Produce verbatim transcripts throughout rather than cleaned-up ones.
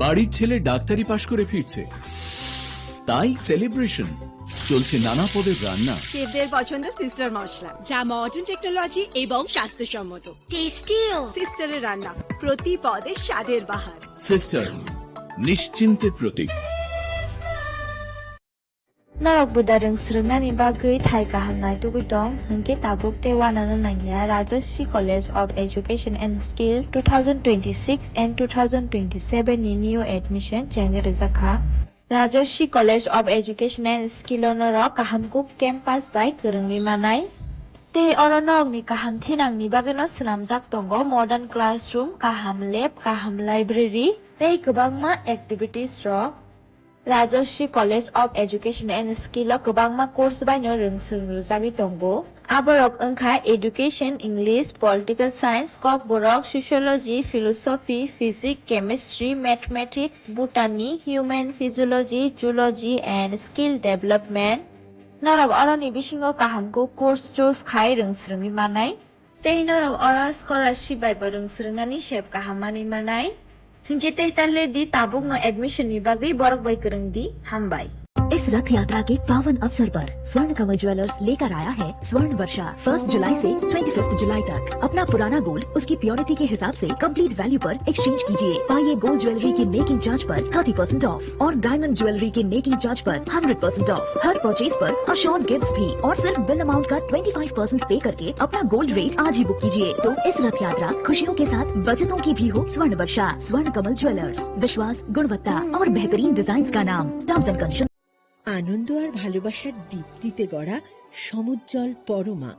বাড়ির ছেলে ডাক্তারি পাশ করে ফিরছে, তাই সেলিব্রেশন। চলছে নানা পদের রান্না। শেফদের পছন্দ সিস্টার মশলা, যা মডার্ন টেকনোলজি এবং স্বাস্থ্যসম্মত। টেস্টিও। সিস্টারের রান্না, প্রতি পদে স্বাদের বাহার। সিস্টার, নিশ্চিন্তের প্রতীক। Norok buda rwng swrwngnani bagwi thai kaham naitugwi tong, hwnkhe tabuk tei uanano nangya Rajashree College of Education and Skill two thousand twenty-six and two thousand twenty-seven ni new admission chengwi rwjakha. Rajashree College of Education and Skill o norok kaham kuk campus bai kwrwngwi manai. Tei oro norokni kaham thinangni bagwino swnamjak tongo modern classroom, kaham lab, kaham library tei kwbangma activities rok. Rajashree College of Education and Skill o kwbangma course baino rwng swrwng rwjagwi tongo. Aborok wngkha Education, English, Political Science, Kokborok, Sociology, Philosophy, Physics, Chemistry, Mathematics, Botany, Human Physiology, Zoology and Skill Development. Norok oroni bisingo kaham kuk course choose khai rwng swrwngwi manai. Tei norok oro scholarship bai bo rwng swrwngnani sep kaham manwi manai. Hinkhe tei ta le di, tabukno admission ni bagwi borok bai kwrwng di. Hambai. इस रथ यात्रा के पावन अवसर पर स्वर्ण कमल ज्वेलर्स लेकर आया है स्वर्ण वर्षा। फर्स्ट जुलाई से ट्वेंटी फिफ्थ जुलाई तक अपना पुराना गोल्ड उसकी प्योरिटी के हिसाब से कंप्लीट वैल्यू पर एक्सचेंज कीजिए। पाइए गोल्ड ज्वेलरी की मेकिंग चार्ज पर थर्टी परसेंट ऑफ और डायमंड ज्वेलरी के मेकिंग चार्ज पर हंड्रेड परसेंट ऑफ। हर परचेज पर अश्योर्ड गिफ्ट्स भी और सिर्फ बिल अमाउंट का ट्वेंटी फ़ाइव परसेंट पे करके अपना गोल्ड रेट आज ही बुक कीजिए। तो इस रथ यात्रा खुशियों के साथ बचतों की भी हो। स्वर्ण वर्षा, स्वर्ण कमल ज्वेलर्स, विश्वास, गुणवत्ता और बेहतरीन डिजाइन का नाम। Terms and condition. আনন্দ আর ভালোবাসার দীপ্তিতে গড়া সমুজ্জ্বল পরমা,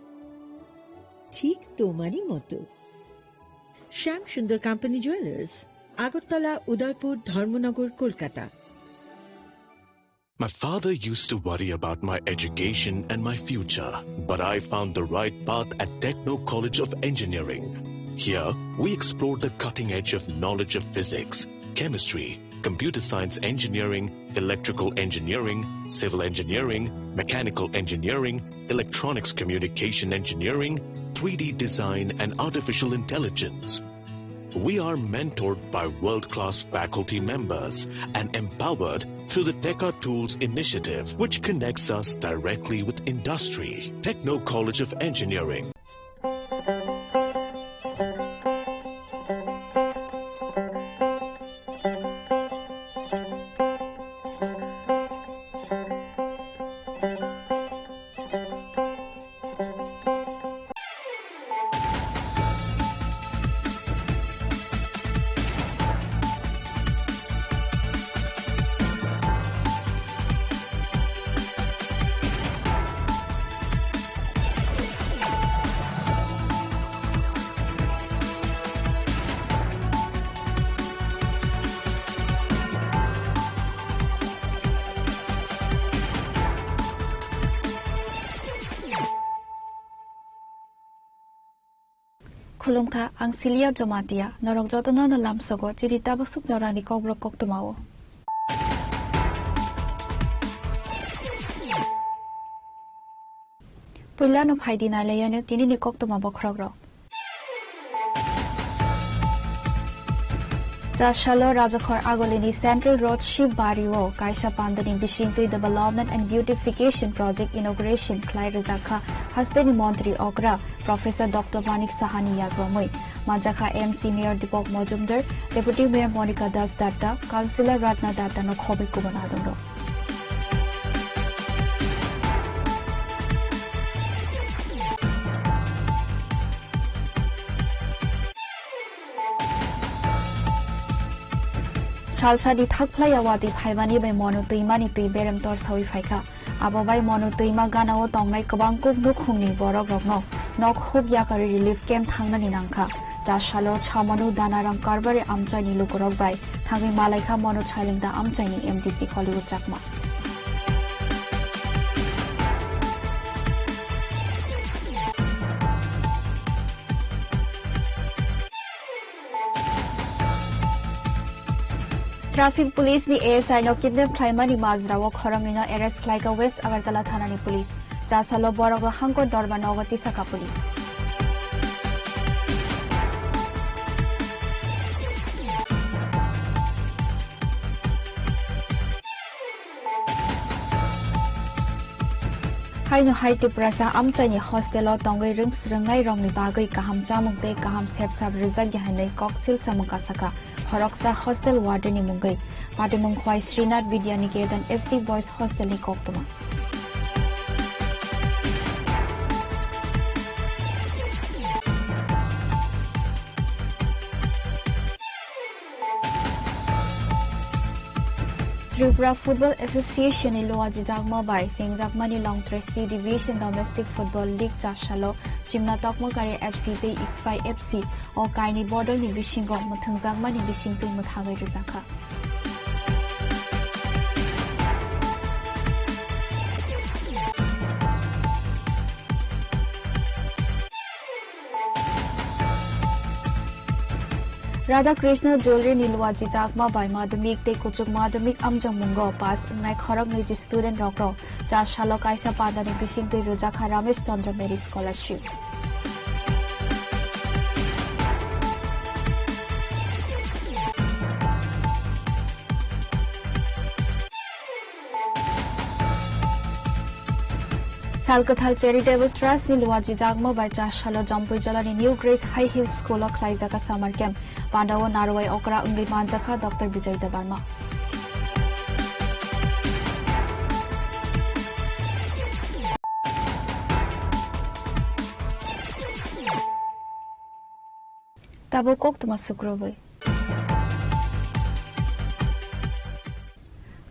ঠিক তোমারই মতো। শ্যাম সুন্দর কোম্পানি জুয়েলার্স, আগরতলা, উদয়পুর, ধর্মনগর, Kolkata. My father used to worry about my education and my future, but I found the right path at Techno College of Engineering. Here, we explore the cutting edge of knowledge of physics, chemistry, computer science engineering, electrical engineering, civil engineering, mechanical engineering, electronics communication engineering, three D design, and artificial intelligence. We are mentored by world-class faculty members and empowered through the Teka Tools initiative, which connects us directly with industry. Techno College of Engineering. Khulumkha, ang Silia Jomatia. Norok jotono no lamsogo chini tabuk suk jorani kokborok koktwmao. Puila no phaidi nailaiyano tinini koktwma bokhorokrok. Chasalo Rajakhor Agolini Central Road Shibari o kaisa pandani bisingtwi Development and Beautification Project inauguration khlai rwjakha hasteni Montri okra Professor Doctor Manik Sahani yagromwi. Manjakha M C Mayor Deepak Majumdar, Deputy Mayor Monica Das Datta, Councillor Ratna Datta no khobwi kubun adongrok. Salsani thakphlai ya watwi phaimani bai Monu twimani twi berem torsawi phaikha. Abo bai Monu twima ganao tongnai kwbang kuk nukhungni borokrokno nok huk yakarwi relief camp thangnani nangkha. Chasalo Chamanu Danarang Karbari amchaini lukurok bai thangwi malaikha Monu Chailengta amchaini M D C Hollywood Chakma. Traffic Police ni A S I no kidnap khlaimani majrao khoroknwi no arrest khlaikha West Agartala Thana ni Police. Chasalo borok rok hangko dorba nogo tisakha Police. Aino hai Tiprasa amchaini hostel o tongwi rwng swrwngnai rokni bagwi kaham chamung tei kaham sepsap rwjakya hinwi koksil samung kasakha khoroksa hostel warden ni mungwi. Patimung khwai Srinath Vidya Niketan S T Boys Hostel ni koktwma. Tripura Football Association ni luajijakma bai chengjakmani Longtre C Division Domestic Football League chasalo Simna Tokmokari F C tei Ikphai F C o kainwi bodolni bisingo mwthangjakmani bisingtwi mwthangwi rwjakha. Radha Krishna Jewelry ni luajijakma bai madhyamik tei kuchuk madhyamik amjokmungo pass wngnai khoroknwi ji student rokno chasalo kaisa pandani bisingtwi rwjakha Ramesh Chandra Merit Scholarship. Salkathal Charitable Trust ni luajijakma bai chasalo Jampuijala ni New Grace High Hill School o khlaijaka summer camp. Pandao narwai okra wngwi manjakha Doctor Bijoy Debbarma. Tabuk koktwma sukrubwi.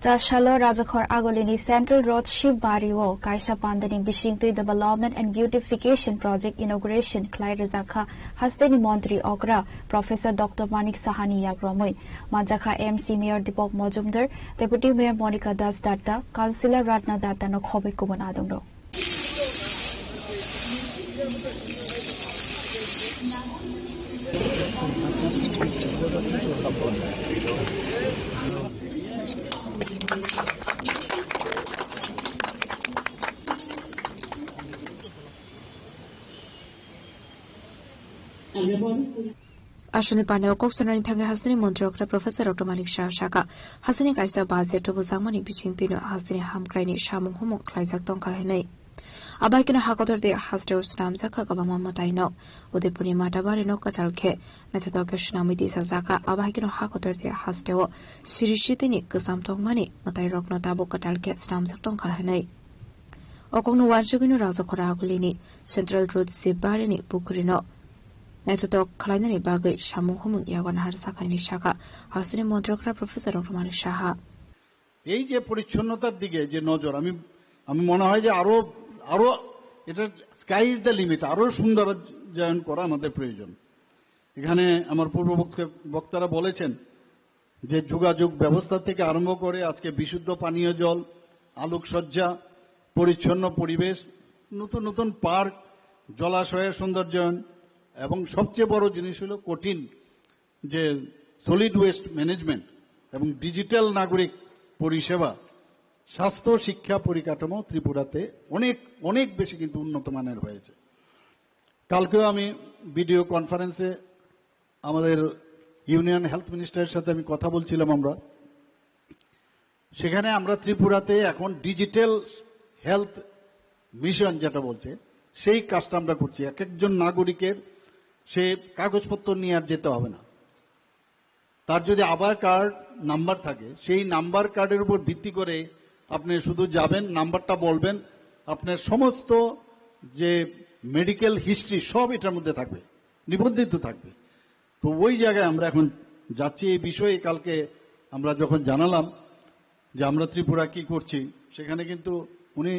Chasalo Rajakhor Agulini Central Road Shibari o kaisa pandani bisingtwi Development and Beautification Project inauguration khlai rwjakha hasteni montri okra Professor Doctor Manik Sahani yagromwi. Manjakha M C Mayor Deepak Majumdar, Deputy Mayor Monica Das Datta, Councillor Ratna Datta no khobwi kubun adongrok. Aswkni paneo kok sanani thangwi hasteni montri okra Professor Doctor Manik Saha sakha, hasteni kaisa budget tubujakmani bisingtwino hasteni hamkraini samung humung khlaijak tongkha hinwi. Abo hai kheno hakotor de hasteo swnamjakha kwbangma mwtaino. Udaipurni Matabari no kwtal khe naithotok khe swnamwi tisajakha. Abo hai kheno hakotor de hasteo siri sitini kwcham tongmani mwtairokno tabuk kwtal khe swnamjak tongkha hinwi. O kokno uansugwino Rajakhor Agulini Central Road Sibbarini pukhurino naithotok khlainani bagwi samung humung yago naharjakha hinwi sakha hasteni montri okra Professor Doctor Manik Saha. এই যে পরিচ্ছন্নতার দিকে যে নজর, আমি, আমি মনে হয় যে আরো, আরো এটা sky is the limit, আরো সৌন্দর্যায়ন করা আমাদের প্রয়োজন। এখানে আমার পূর্ব বক্তা-, বক্তারা বলেছেন যে যোগাযোগ ব্যবস্থা থেকে আরম্ভ করে আজকে বিশুদ্ধ পানীয় জল, আলোকসজ্জা, পরিচ্ছন্ন পরিবেশ, নতুন নতুন পার্ক, জলাশয়ের সৌন্দর্যায়ন এবং সবচেয়ে বড় জিনিস হলো কঠিন যে সলিড ওয়েস্ট ম্যানেজমেন্ট এবং ডিজিটাল নাগরিক পরিষেবা, স্বাস্থ্য, শিক্ষা পরিকাঠামো ত্রিপুরাতে অনেক, অনেক বেশি কিন্তু উন্নত মানের হয়েছে। কালকেও আমি ভিডিও কনফারেন্সে আমাদের ইউনিয়ন হেলথ মিনিস্টারের সাথে আমি কথা বলছিলাম আমরা। সেখানে আমরা ত্রিপুরাতে এখন ডিজিটাল হেলথ মিশন যেটা বলছে, সেই কাজটা আমরা করছি। এক একজন নাগরিকের সে কাগজপত্র নিয়ে আর যেতে হবে না। তার যদি আধার কার্ড নাম্বার থাকে, সেই নাম্বার কার্ডের উপর ভিত্তি করে আপনি শুধু যাবেন, নাম্বারটা বলবেন, আপনার সমস্ত যে মেডিকেল হিস্ট্রি সব এটার মধ্যে থাকবে, নিবন্ধিত থাকবে। তো ওই জায়গায় আমরা এখন যাচ্ছি। এই বিষয়ে কালকে আমরা যখন জানালাম যে আমরা ত্রিপুরা কি করছি, সেখানে কিন্তু উনি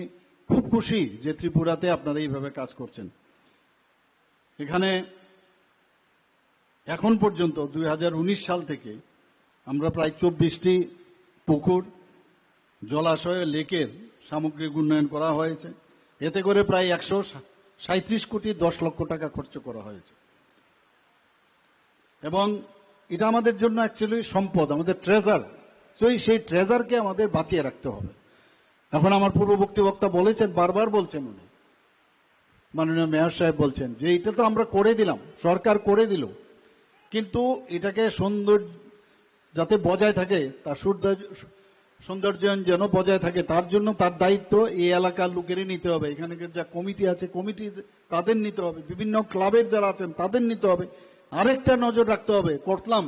খুব খুশি যে ত্রিপুরাতে আপনারা এইভাবে কাজ করছেন। এখানে এখন পর্যন্ত দুই হাজার উনিশ সাল থেকে আমরা প্রায় চব্বিশটি পুকুর, জলাশয়, লেকের সামগ্রিক উন্নয়ন করা হয়েছে। এতে করে প্রায় একশো সাঁইত্রিশ কোটি দশ লক্ষ টাকা খরচ করা হয়েছে। এবং এটা আমাদের জন্য অ্যাকচুয়ালি সম্পদ, আমাদের ট্রেজার। তো এই, সেই ট্রেজারকে আমাদের বাঁচিয়ে রাখতে হবে। এখন আমার পূর্ববর্তী বক্তা বলেছেন, বারবার বলছেন উনি, মাননীয় মেয়র সাহেব বলছেন যে এটা তো আমরা করে দিলাম, সরকার করে দিল, কিন্তু এটাকে সুন্দর যাতে বজায় থাকে, তার সৌন্দর্য, সৌন্দর্যায়ন যেন বজায় থাকে, তার জন্য তার দায়িত্ব এই এলাকার লোকেরই নিতে হবে। এখানে যে কমিটি আছে, কমিটি তাদের নিতে হবে, বিভিন্ন ক্লাবের যারা আছেন তাদের নিতে হবে। আরেকটা নজর রাখতে হবে, করতলাম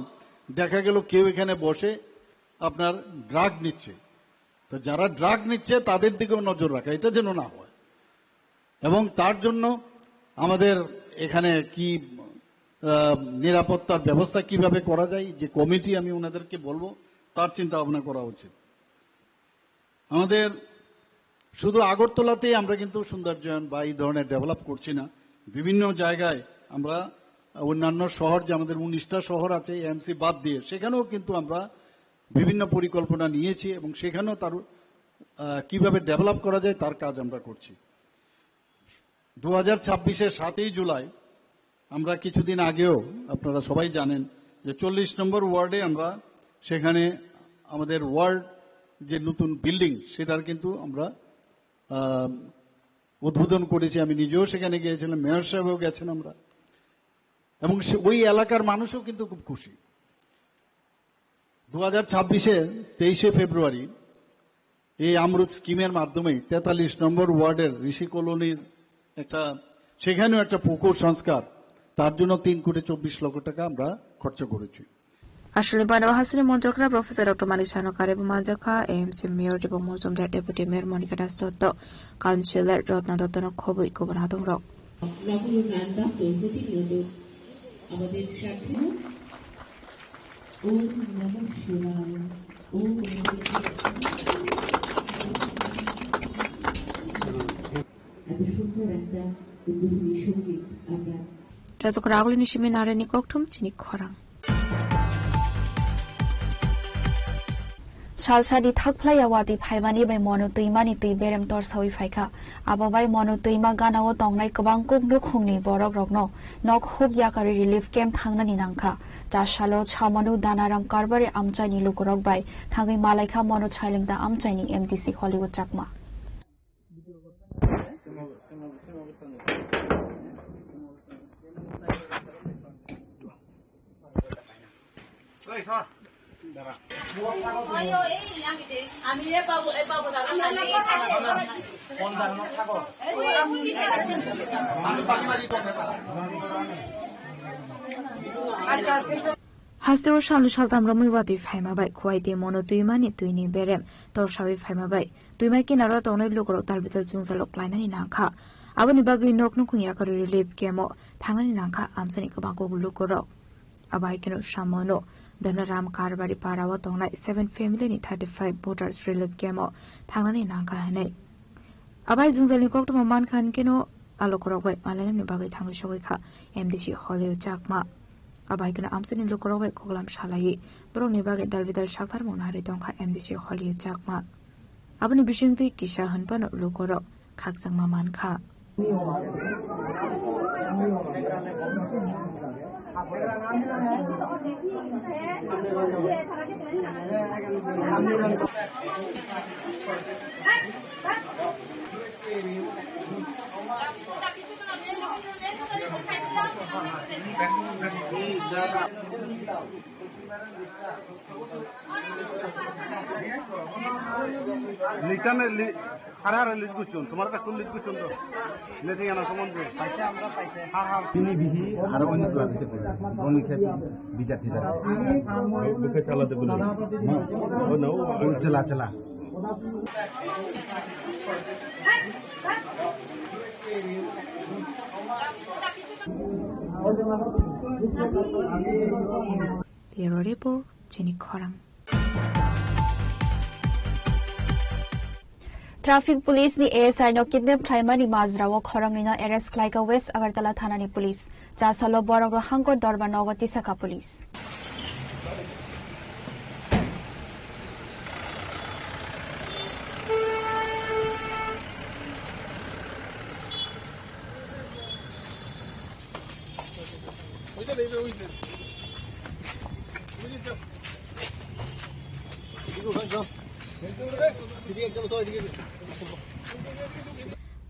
দেখা গেল কেউ এখানে বসে আপনার ড্রাগ নিচ্ছে, তো যারা ড্রাগ নিচ্ছে তাদের দিকেও নজর রাখা, এটা যেন না হয়। এবং তার জন্য আমাদের এখানে কি, আহ, নিরাপত্তার ব্যবস্থা কিভাবে করা যায়, যে কমিটি আমি ওনাদেরকে বলবো, তার চিন্তা ভাবনা করা উচিত। আমাদের শুধু আগরতলাতেই আমরা কিন্তু সৌন্দর্যায়ন বা এই ধরনের ডেভেলপ করছি না, বিভিন্ন জায়গায় আমরা অন্যান্য শহর, যে আমাদের উনিশটা শহর আছে এএমসি বাদ দিয়ে, সেখানেও কিন্তু আমরা বিভিন্ন পরিকল্পনা নিয়েছি এবং সেখানেও তার, আহ, কিভাবে ডেভেলপ করা যায় তার কাজ আমরা করছি। দু হাজার ছাব্বিশের সাতই জুলাই আমরা কিছুদিন আগেও, আপনারা সবাই জানেন, যে চল্লিশ নম্বর ওয়ার্ডে আমরা সেখানে আমাদের ওয়ার্ড যে নতুন বিল্ডিং, সেটার কিন্তু আমরা, আহ, উদ্বোধন করেছি। আমি নিজেও সেখানে গিয়েছিলাম, মেয়র সাহেবও গেছেন আমরা, এবং সে, ওই এলাকার মানুষও কিন্তু খুব খুশি। দু হাজার ছাব্বিশের তেইশে ফেব্রুয়ারি এই আমরুত স্কিমের মাধ্যমে তেতাল্লিশ নম্বর ওয়ার্ডের ঋষি কলোনির একটা, সেখানেও একটা পুকুর সংস্কার, তার জন্য তিন কোটি চব্বিশ লক্ষ টাকা আমরা খরচ করেছি। Aswlni bana o hasteni montrokra Professor Doctor Manik Saha no karwi bo manjakha, A M C Mayor Debang Mojumdar, Deputy Mayor Monika Das Dotto, Councillor Rotna Dotto no khobwi kubun adongrok. Nokolo nanda tongpoti nodo. Amader sakhe Om Namah Shivaya. Om Namah Shivaya. এত সুন্দর একটা উদ্বোধনী সঙ্গীত আমরা Rajok ragulini simi nareni kokthum chini khorang. Salsadi thakphlaiya watwi phaimani bai Monu twimani twi berem torsawi phaikha. Abo bai Monu twima ganao tongnai kwbang kuk nukhungni borokrokno nok huk yakarwi relief camp thangnani nangkha. Chasalo Chamanu Danaram Karbari amchaini lukurok bai thangwi malaikha Monu Chailengta amchaini M D C Hollywood Chakma. Hasteo salni saltam romwi watwi phaima bai Khowai tei Monu twimani twini berem torsawi phaima bai twima kinaro tongnai lukurok talbital jwngjalo klainani nangkha. Aboni bagwi nok nukhung yakarwi relief camp-o thangnani nangkha amchaini kwbang kuk lukurok. Abo hai kheno Samono Dhonaram Karbari para-o tongnai seven family-ni thirty five voters relief camp-o thangnani nangkha hinwi. Abai jwngjalni koktwma mankha hinkhe no a lukurok bai malainani bagwi thangwi sogwi kha M D C Holeo Chakma. Abai kheno amchaini lukurok bai koklam salaiwi borokni bagwi dalbidal saktharmung narwi tongkha M D C Holeo Chakma. Aboni bisingtwi kisa hinphano lukurok khakchangma mankha. Lichane li, hara hara lit guchun, tomar ta kun lit guchun to. Neti yana somon je. Paisa amra paisa. Har har. Ini bihi haro ini kelas itu. Boni khe bijak bijak. Bukai chala de bulu. Ma, oh no. Chela chela. Bureau Report, chini khorang. Traffic Police ni A S I no kidnap khlaimani majra o khoroknwi no arrest khlaika West Agartala thana ni police. Chasalo borok rok hangkor dorbar nogo tisakha police.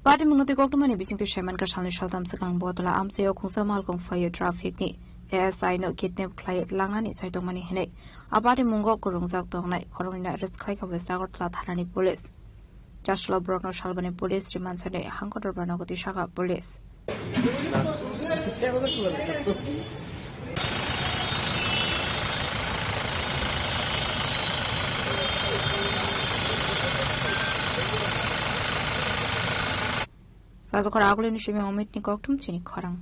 Patimung no twi koktwmani bisingtwi saimankha salni saltam swkang Botla amchaio khungsa malkhung phaio traffic ni A S I no kidnap khlai langnani chaitokmani hinwi a patimungo kwrwngjak tongnai khoroknwino arrest khlaikha West Agartala thanani police. Chaslo borokno salbani police remand sanwi hangkotor banogoti sakha police. Rajakhor agulini simi Omitni kokthum chini khorang.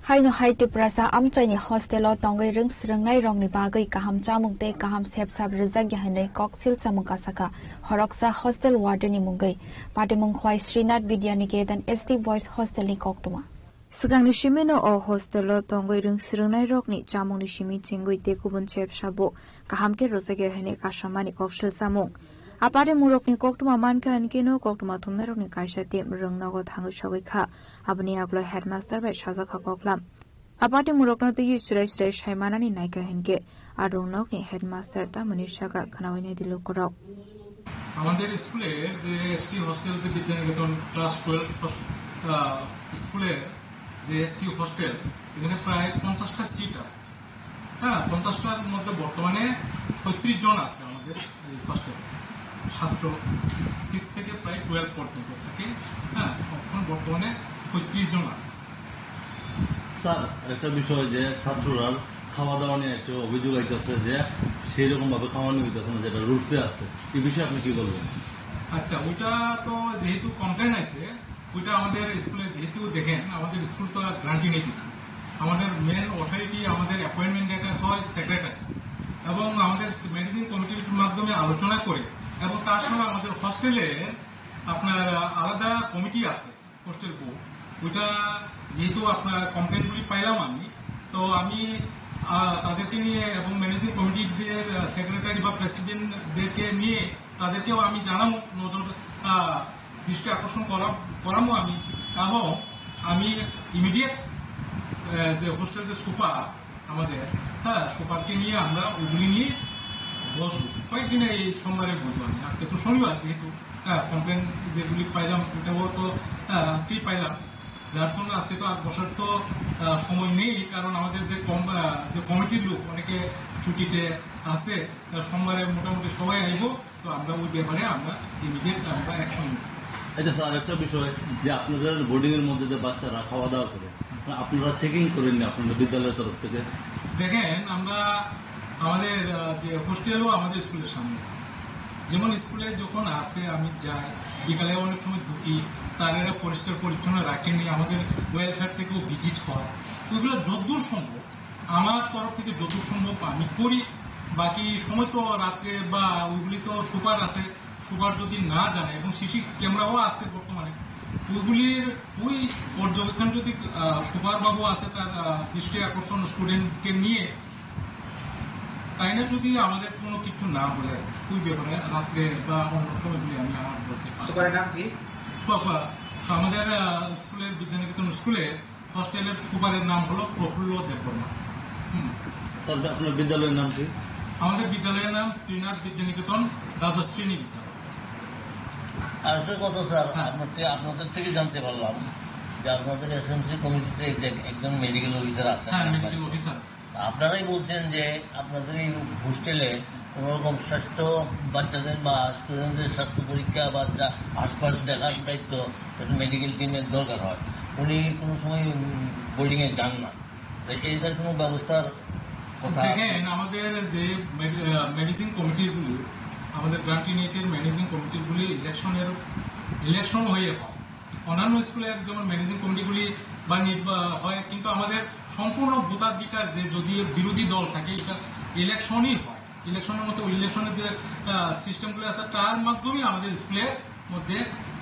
Haino hai Tiprasa amchaini hostelo tongwi rwng swrwngnairokni bagwi kaham chamung tei kaham sepsap rwjakya hwnwi koksil chamung kasakha khoroksa hostel wardenni mungwi. Patimung khwlai Srinath Vidya Niketan S T Boys hostelni koktwma. Swkangni simino o hostelo tongwi rwng swrwngnairokni chamungni simi chengwi tei kubun sepsapbo kaham khe rwjakya hwnwi kasamani koksil chamung. A patimungni koktwma mankha hinkhe no koktwma thumnairokni kaisa team rwng nogo thangwi sogwi kha. Aboni agulo headmaster bai sajak kha koklam. A patimungrokno twiwi swrai swrai sai manani naikha hinkhe a rwngnokni headmaster tamoni saka khnaui naidi lukurok. আমাদের স্কুলের যে ST hostel, যে Vidyaniketan class twelve হস-, আহ, স্কুলের যে ST hostel, এখানে প্রায় পঞ্চাশটা সিট আছে। হ্যাঁ, পঞ্চাশটার মধ্যে বর্তমানে ছত্রিশ জন আছে আমাদের এই হোস্টেলে। ছাত্র সিক্স থেকে প্রায় টুয়েলভ পর্যন্ত থাকে। হ্যাঁ, এখন বর্তমানে ছত্রিশ জন আছে। স্যার, একটা বিষয় যে ছাত্ররা খাওয়া দাওয়া নিয়ে একটা অভিযোগ আইতেছে যে সেই রকম ভাবে খাওয়ানো হইতেছে না, যেটা রুলসে আছে, এই বিষয়ে আপনি কি বলবেন? আচ্ছা, ওইটা তো যেহেতু কমপ্লেন আছে, ওইটা আমাদের স্কুলে যেহেতু দেখেন, আমাদের স্কুল তো আর গ্রান্টিনেট স্কুল, আমাদের মেন অথরিটি, আমাদের অ্যাপয়েন্টমেন্ট যেটা হয় সেক্রেটারি, এবং আমাদের ম্যানেজিং কমিটির মাধ্যমে আলোচনা করে, এবং তার সঙ্গে আমাদের হোস্টেলে আপনার আলাদা কমিটি আছে, হোস্টেল বোর্ড, ওইটা যেহেতু আপনার কমপ্লেনগুলি পাইলাম আমি, তো আমি, আহ, তাদেরকে নিয়ে এবং ম্যানেজিং কমিটিদের, আহ, সেক্রেটারি বা প্রেসিডেন্টদেরকে নিয়ে তাদেরকেও আমি জানাবো, নজর, আহ, দৃষ্টি আকর্ষণ করা-, করাবো আমি। এবং আমি ইমিডিয়েট, আহ, যে হোস্টেল যে সুপার আমাদের, হ্যাঁ, সুপারকে নিয়ে আমরা ওগুলি নিয়ে বসবো। কয়েকদিনে এই সোমবারে বসবো আমি। আজকে তো শনিবার যেহেতু, হ্যাঁ, কমপ্লেন যেগুলি পাইলাম, ওটাও তো, হ্যাঁ, আজকেই পাইলাম। যার জন্য আজকে তো আর বসার তো, আহ, সময় নেই, কারণ আমাদের যে কম-, আহ, যে কমিটির লোক অনেকে ছুটিতে আছে, আহ, সোমবারে মোটামুটি সবাই আইবো, তো আমরা ওই ব্যাপারে আমরা ইমিডিয়েট আমরা অ্যাকশন নেব। আচ্ছা স্যার, একটা বিষয় যে আপনাদের বোর্ডিং এর মধ্যে যে বাচ্চারা খাওয়া দাওয়া করে, আপনারা চেকিং করেননি আপনাদের বিদ্যালয়ের তরফ থেকে? দেখেন, আমরা আমাদের, আহ, যে হোস্টেলও আমাদের স্কুলের সামনে, যেমন স্কুলে যখন আসে আমি যাই, বিকালে অনেক সময় ঢুকি, তারা এরা পরিষ্কার পরিচ্ছন্ন রাখেনি, আমাদের ওয়েলফেয়ার থেকেও ভিজিট হয়, ওইগুলো যতদূর সম্ভব আমার তরফ থেকে যতদূর সম্ভব আমি করি। বাকি সময় তো রাত্রে বা ওইগুলি তো সুপার আছে, সুপার যদি না জানে এবং সিসি ক্যামেরাও আছে বর্তমানে, ওইগুলির ওই পর্যবেক্ষণ যদি, আহ, সুপার বাবু আছে তার, আহ, দৃষ্টি আকর্ষণ স্টুডেন্টকে নিয়ে, তাই না যদি আমাদের কোনো কিছু না বলে, ওই ব্যাপারে রাত্রে বা অন্য সময়গুলি আমি আমার বলতে পারি। সুপারের নাম কি? তো, তো আমাদের, আহ, স্কুলের, বিদ্যানিকেতন স্কুলের হোস্টেলের সুপারের নাম হলো প্রফুল্ল দেববর্মা। হুম। স্যার, আপনার বিদ্যালয়ের নাম কি? আমাদের বিদ্যালয়ের নাম শ্রীনাথ বিদ্যানিকেতন দ্বাদশ শ্রেণী বিদ্যালয়। আরেকটা কথা স্যার, হ্যাঁ। আপনার থেকে, আপনাদের থেকে জানতে পারলাম যে আপনাদের এসএমসি কমিটিতে যে একজন মেডিকেল অফিসার আছেন। হ্যাঁ, মেডিকেল অফিসার। আপনারাই বলছেন যে আপনাদের এই হোস্টেলে কোনো রকম স্বাস্থ্য, বাচ্চাদের বা স্টুডেন্টদের স্বাস্থ্য পরীক্ষা বা যা আশপাশ দেখার দায়িত্ব একটা মেডিকেল টিমের দরকার হয়, উনি কোনো সময়, উম, বোর্ডিংয়ে যান না। তো এইটার কোনো ব্যবস্থার কথা আছে? দেখেন, আমাদের যে মেডি-, আহ, ম্যানেজিং কমিটিগুলি, আমাদের গ্রান্টিনেটের ম্যানেজিং কমিটিগুলি ইলেকশনের, ইলেকশন হয়ে হয়। অন্যান্য স্কুলের যেমন ম্যানেজিং কমিটিগুলি বা নির্বা-, হয়, কিন্তু আমাদের সম্পূর্ণ ভোটাধিকার, যে যদি বিরোধী দল থাকে, এটা ইলেকশনই হয়। ইলেকশনের মতো ইলেকশনের যে, আহ, সিস্টেমগুলি আছে, তার মাধ্যমে আমাদের স্কুলের মধ্যে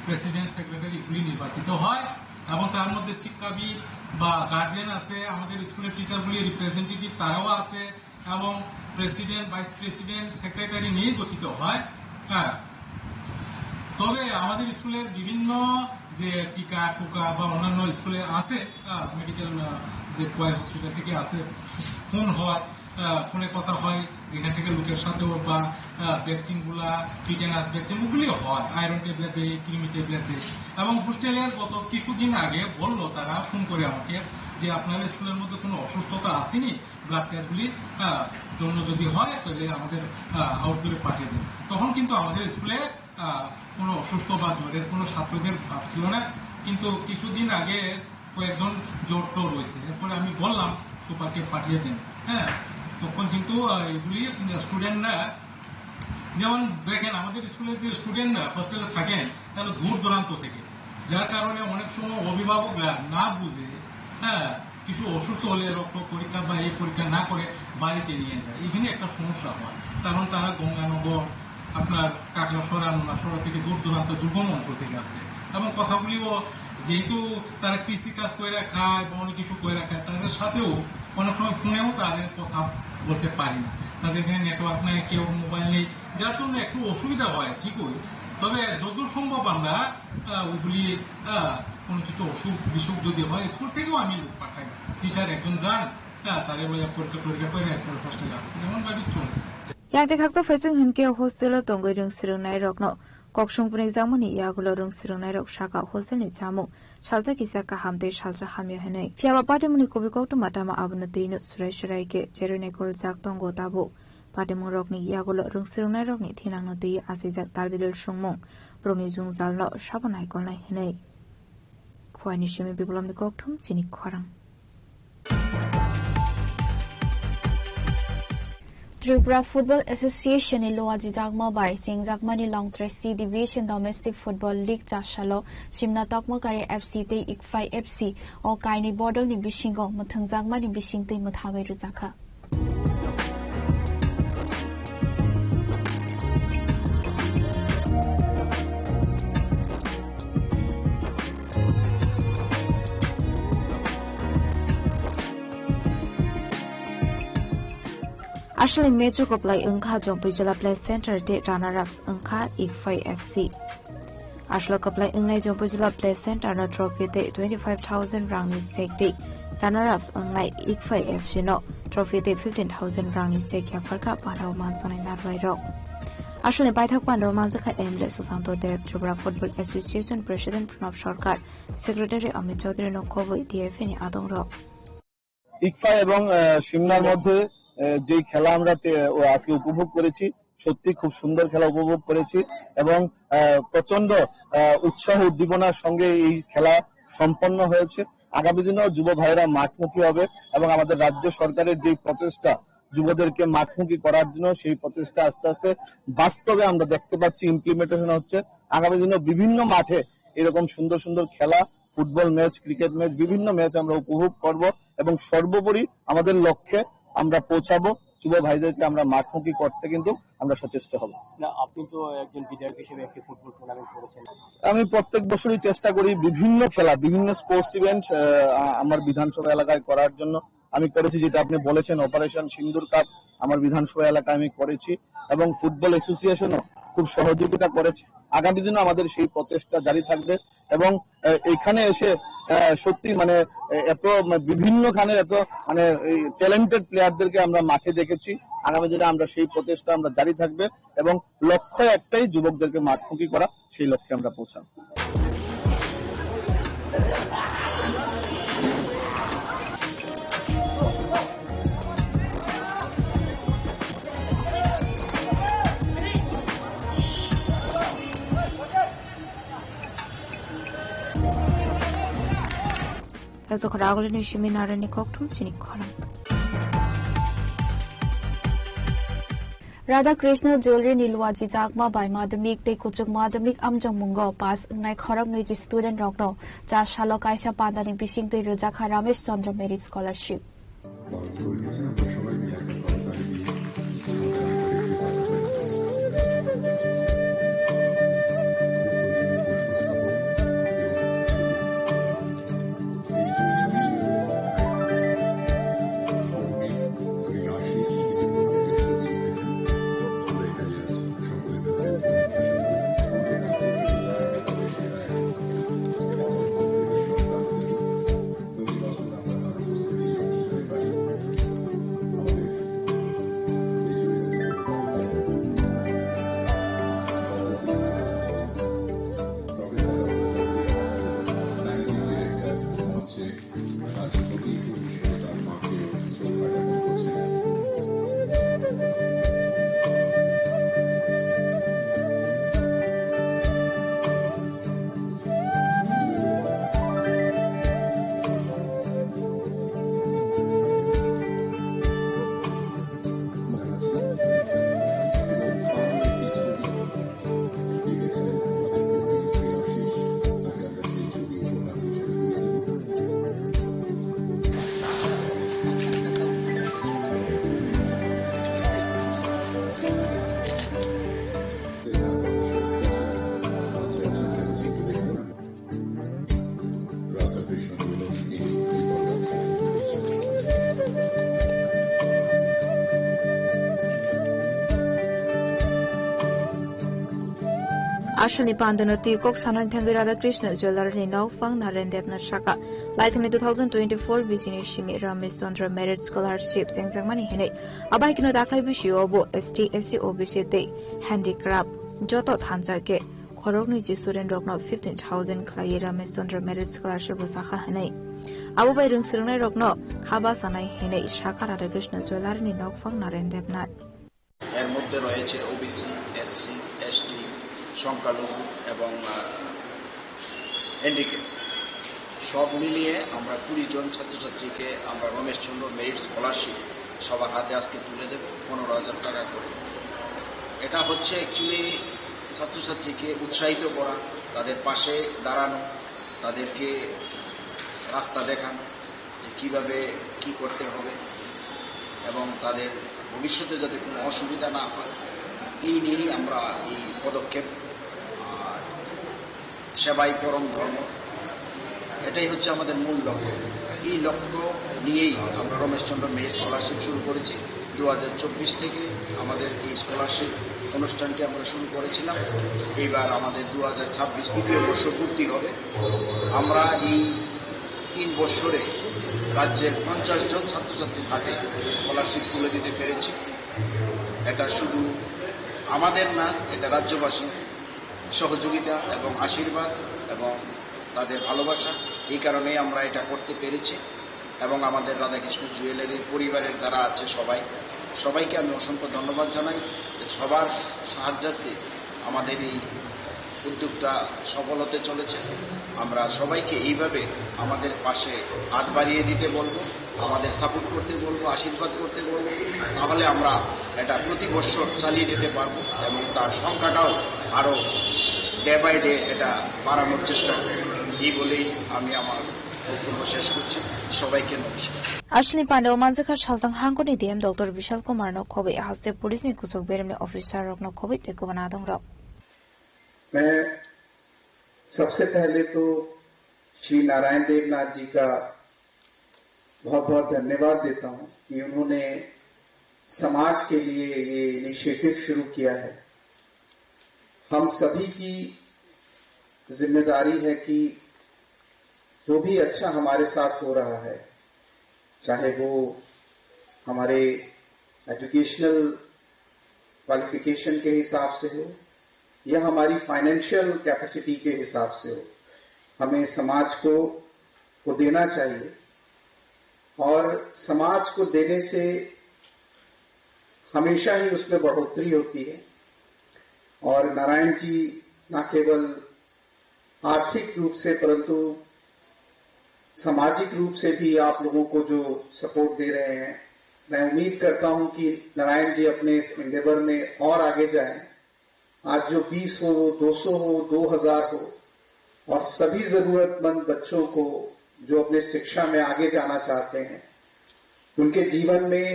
প্রেসিডেন্ট, সেক্রেটারি এগুলি নির্বাচিত হয় এবং তার মধ্যে শিক্ষাবিদ বা গার্জিয়ান আছে, আমাদের স্কুলের টিচারগুলি রিপ্রেজেন্টেটিভ তারাও আছে এবং প্রেসিডেন্ট, ভাইস প্রেসিডেন্ট, সেক্রেটারি নিয়েই গঠিত হয়। হ্যাঁ, তবে আমাদের স্কুলের বিভিন্ন যে টিকা টুকা বা অন্যান্য স্কুলে আছে, আহ, মেডিকেল, আহ, যে কয়েক হসপিটাল থেকে আছে, ফোন হয়, আহ, ফোনে কথা হয় এখান থেকে লোকের সাথেও, বা আহ, ভ্যাকসিন গুলা, টিটেনাস ভ্যাকসিন ওগুলি হয়, আয়রন ট্যাবলেট দেয়, কৃমি ট্যাবলেট দেয়। এবং হোস্টেলের গত কিছুদিন আগে বললো তারা ফোন করে আমাকে যে আপনার স্কুলের মধ্যে কোনো অসুস্থতা আসেনি, ব্লাড টেস্ট গুলি আহ, জন্য যদি হয় তাহলে আমাদের আউটডোরে পাঠিয়ে দিন। তখন কিন্তু আমাদের স্কুলে আহ, কোনো অসুস্থ বা জ্বরের কোনো ছাত্রদের ভাব ছিল না। কিন্তু কিছুদিন আগে কয়েকজন জ্বর টোর হয়েছে, এরপরে আমি বললাম সুপারকে পাঠিয়ে দেন। হ্যাঁ, তখন কিন্তু আহ, এগুলি স্টুডেন্টরা, যেমন দেখেন, আমাদের স্কুলে যে স্টুডেন্টরা হোস্টেলে থাকেন, তারা দূর দূরান্ত থেকে, যার কারণে অনেক সময় অভিভাবকরা না বুঝে, হ্যাঁ, কিছু অসুস্থ হলে রক্ত পরীক্ষা বা এই পরীক্ষা না করে বাড়িতে নিয়ে যায়। এখানে একটা সমস্যা হয়, কারণ তারা গঙ্গানগর, আপনার কাকড়াছড়া, নোনাছড়া থেকে দূর দূরান্ত দুর্গম অঞ্চল থেকে আসে। এবং কথাগুলিও, যেহেতু তারা কৃষি কাজ করে খায় বা অনেক কিছু করে খায়, তাদের সাথেও অনেক সময় ফোনেও তাদের কথা বলতে পারি না। তাদের এখানে নেটওয়ার্ক নেই, কেউ মোবাইল নেই, যার জন্য একটু অসুবিধা হয় ঠিকই। তবে যতদূর সম্ভব আমরা আহ, ওগুলি আহ, কোনো কিছু অসুখ বিসুখ যদি হয়, স্কুল থেকেও আমি লোক পাঠাই। টিচার একজন যান, হ্যাঁ, তারে লইয়া পরীক্ষা টরীক্ষা করে এরপরে হোস্টেলে আসে, এমন ভাবে চলছে। Yakni khaksa phaising hinkhe hostel o tongwi rwng swrwngnairokno kok songpuni jakmani yagulo rwng swrwngnairok saka hostel ni chamung salsa kisa kaham tei salsa hamya hinwi. Phiyaba patimungni kubui koktwma tamo abono twino surai surai khe cherwi naikol jak tongo tabuk. Patimungrokni yagulo rwng swrwngnairokni thinangno twiwi achaijak tal bidal songmung, borokni jwngjalno sabo naikolnai hinwi. Khuaini simi Biplobni kokthum chini khorang. Tripura Football Association ni luajijakma bai chengjakmani Longtrai C Division Domestic Football League chasalo Simna Tokmokari F C tei Ikphai F C o kainwi bodolni bisingo mwthangjakmani bisingtwi mwthagwi rwjakha. Aswlai match o kwplai wngkha Jompuijala Play Center tei runner-ups wngkha Ikphai F C. Aswk kwplai wngnai Jompuijala Play Center no trophy tei twenty five thousand rangni cheque tei runner-ups wngnai Ikphai F C no trophy tei fifteen thousand rangni cheque yapharkha panao manjaknai narwai rok. Aswkni paithak panao manjakha M L A Susanto Deb, Tripura Football Association President Pranab Sarkar, Secretary Amit Chaudhary no koboi D F A ni adong rok. ইকফা এবং আহ, সিমনার মধ্যে আহ, যেই খেলা আমরা পে- ও আজকে উপভোগ করেছি, সত্যি খুব সুন্দর খেলা উপভোগ করেছি। এবং আহ, প্রচন্ড আহ, উৎসাহ উদ্দীপনার সঙ্গে এই খেলা সম্পন্ন হয়েছে। আগামী দিনেও যুব ভাইয়েরা মাঠমুখী হবে এবং আমাদের রাজ্য সরকারের যে প্রচেষ্টা যুবদেরকে মাঠমুখী করার জন্য, সেই প্রচেষ্টা আস্তে আস্তে বাস্তবে আমরা দেখতে পাচ্ছি, ইমপ্লিমেন্টেশন হচ্ছে। আগামী দিনে বিভিন্ন মাঠে এরকম সুন্দর সুন্দর খেলা, ফুটবল ম্যাচ, ক্রিকেট ম্যাচ, বিভিন্ন ম্যাচ আমরা উপভোগ করব এবং সর্বোপরি আমাদের লক্ষ্যে আমরা পৌঁছাবো। যুব ভাইদেরকে আমরা মাঠমুখী করতে কিন্তু আমরা সচেষ্ট হব। না, আপনি তো একজন বিধায়ক হিসেবে একটি ফুটবল টুর্নামেন্ট করেছেন। আমি প্রত্যেক বছরই চেষ্টা করি বিভিন্ন খেলা, বিভিন্ন স্পোর্টস ইভেন্ট আমার বিধানসভা এলাকায় করার জন্য। আমি করেছি, যেটা আপনি বলেছেন, অপারেশন সিন্দুর কাপ আমার বিধানসভা এলাকায় আমি করেছি এবং ফুটবল অ্যাসোসিয়েশনও খুব সহযোগিতা করেছে। আগামী দিনে আমাদের সেই প্রচেষ্টা জারি থাকবে এবং আহ, এখানে এসে আহ, সত্যি মানে আহ, এত মানে, বিভিন্ন খানের এত মানে এই ট্যালেন্টেড প্লেয়ারদেরকে আমরা মাঠে দেখেছি। আগামী দিনে আমরা সেই প্রচেষ্টা আমরা জারি থাকবে এবং লক্ষ্য একটাই, যুবকদেরকে মাঠমুখী করা, সেই লক্ষ্যে আমরা পৌঁছাবো। Taso khorang agulini simi narani kokthum chini khorang. Radha Krishna Jewelry ni luajijakma bai madhyamik tei kuchuk madhyamik amjokmungo pass wngnai khoroknwi ji student rokno cha salo kaisa pandani bisingtwi rwjakha Ramesh Chandra Merit Scholarship. Aswkni pandano twi kok sanani thangwi Radhakrishna Jewellery ni nokphang Naren Debnath saka. Laithani two thousand twenty-four bisini simi Ramesh Chandra Merit Scholarship chengjakmani hinwi. Abai kheno dakhai bisio bo S T, S C, O B C tei handicraft joto thansa khe khoroknwi ji student rokno fifteen thousand khlaiwi Ramesh Chandra Merit Scholarship bo sakha hinwi. Abo bai rwng swrwngnai rokno khaba sanai hinwi sakha Radhakrishna Jewellery ni nokphang Naren Debnath. এর মধ্যে রয়েছে OBC, SC, ST, সংখ্যালঘু এবং, আহ, হ্যান্ডিক্যাপ। সব মিলিয়ে আমরা কুড়ি জন ছাত্রছাত্রীকে আমরা রমেশচন্দ্র মেরিট স্কলারশিপ সবার হাতে আজকে তুলে দেব, পনেরো হাজার টাকা করে। এটা হচ্ছে অ্যাকচুয়ালি ছাত্রছাত্রীকে উৎসাহিত করা, তাদের পাশে দাঁড়ানো, তাদেরকে রাস্তা দেখানো যে কিভাবে কি করতে হবে এবং তাদের ভবিষ্যতে যাতে কোনো অসুবিধা না হয়, এই নিয়েই আমরা এই পদক্ষেপ। আর সেবাই পরম ধর্ম, এটাই হচ্ছে আমাদের মূল লক্ষ্য। এই লক্ষ্য নিয়েই আমরা রমেশচন্দ্র মেরিট স্কলারশিপ শুরু করেছি। দু হাজার চব্বিশ থেকে আমাদের এই স্কলারশিপ অনুষ্ঠানটি আমরা শুরু করেছিলাম। এইবার আমাদের দু হাজার ছাব্বিশ তৃতীয় বর্ষপূর্তি হবে। আমরা এই তিন বছরে রাজ্যের পঞ্চাশ জন ছাত্রছাত্রীর হাতে স্কলারশিপ তুলে দিতে পেরেছি। এটা শুধু আমাদের না, এটা রাজ্যবাসীর সহযোগিতা এবং আশীর্বাদ এবং তাদের ভালোবাসা, এই কারণেই আমরা এটা করতে পেরেছি। এবং আমাদের রাধাকৃষ্ণ জুয়েলারির পরিবারের যারা আছে সবাই, সবাইকে আমি অসংখ্য ধন্যবাদ জানাই। সবার সাহায্যার্থে আমাদের এই উদ্যোগটা সফল হতে চলেছে। আমরা সবাইকে এইভাবে আমাদের পাশে হাত বাড়িয়ে দিতে বলবো, আমাদের সাপোর্ট করতে বলবো, আশীর্বাদ করতে বলবো, তাহলে আমরা এটা প্রতি বছর চালিয়ে যেতে পারবো এবং তার সংখ্যাটাও আরো ডে বাই ডে এটা বাড়ানোর চেষ্টা করবো। এই বলেই আমি আমার বক্তব্য শেষ করছি। সবাইকে নমস্কার। Aswkni pandao manjakha saltang hangkoni D M Doctor Bishal Kumar no khobwi haste police ni kuchuk beremni officer rok no khobwi tei kubun adong rok. मैं सबसे पहले तो श्री नारायण देवनाथ जी का बहुत बहुत धन्यवाद देता हूं कि उन्होंने समाज के लिए ये इनिशिएटिव शुरू किया है। हम सभी की जिम्मेदारी है कि जो भी अच्छा हमारे साथ हो रहा है, चाहे वो हमारे एजुकेशनल क्वालिफिकेशन के हिसाब से हो या हमारी फाइनेंशियल कैपेसिटी के हिसाब से हो, हमें समाज को को देना चाहिए और समाज को देने से हमेशा ही उसमें बढ़ोतरी होती है। और नारायण जी ना केवल आर्थिक रूप से परंतु सामाजिक रूप से भी आप लोगों को जो सपोर्ट दे रहे हैं, मैं उम्मीद करता हूं कि नारायण जी अपने इस एंडेवर में और आगे जाएं। आज जो बीस हो, दो सौ हो, दो हज़ार हो, और सभी जरूरतमंद बच्चों को जो अपने शिक्षा में आगे जाना चाहते हैं, उनके जीवन में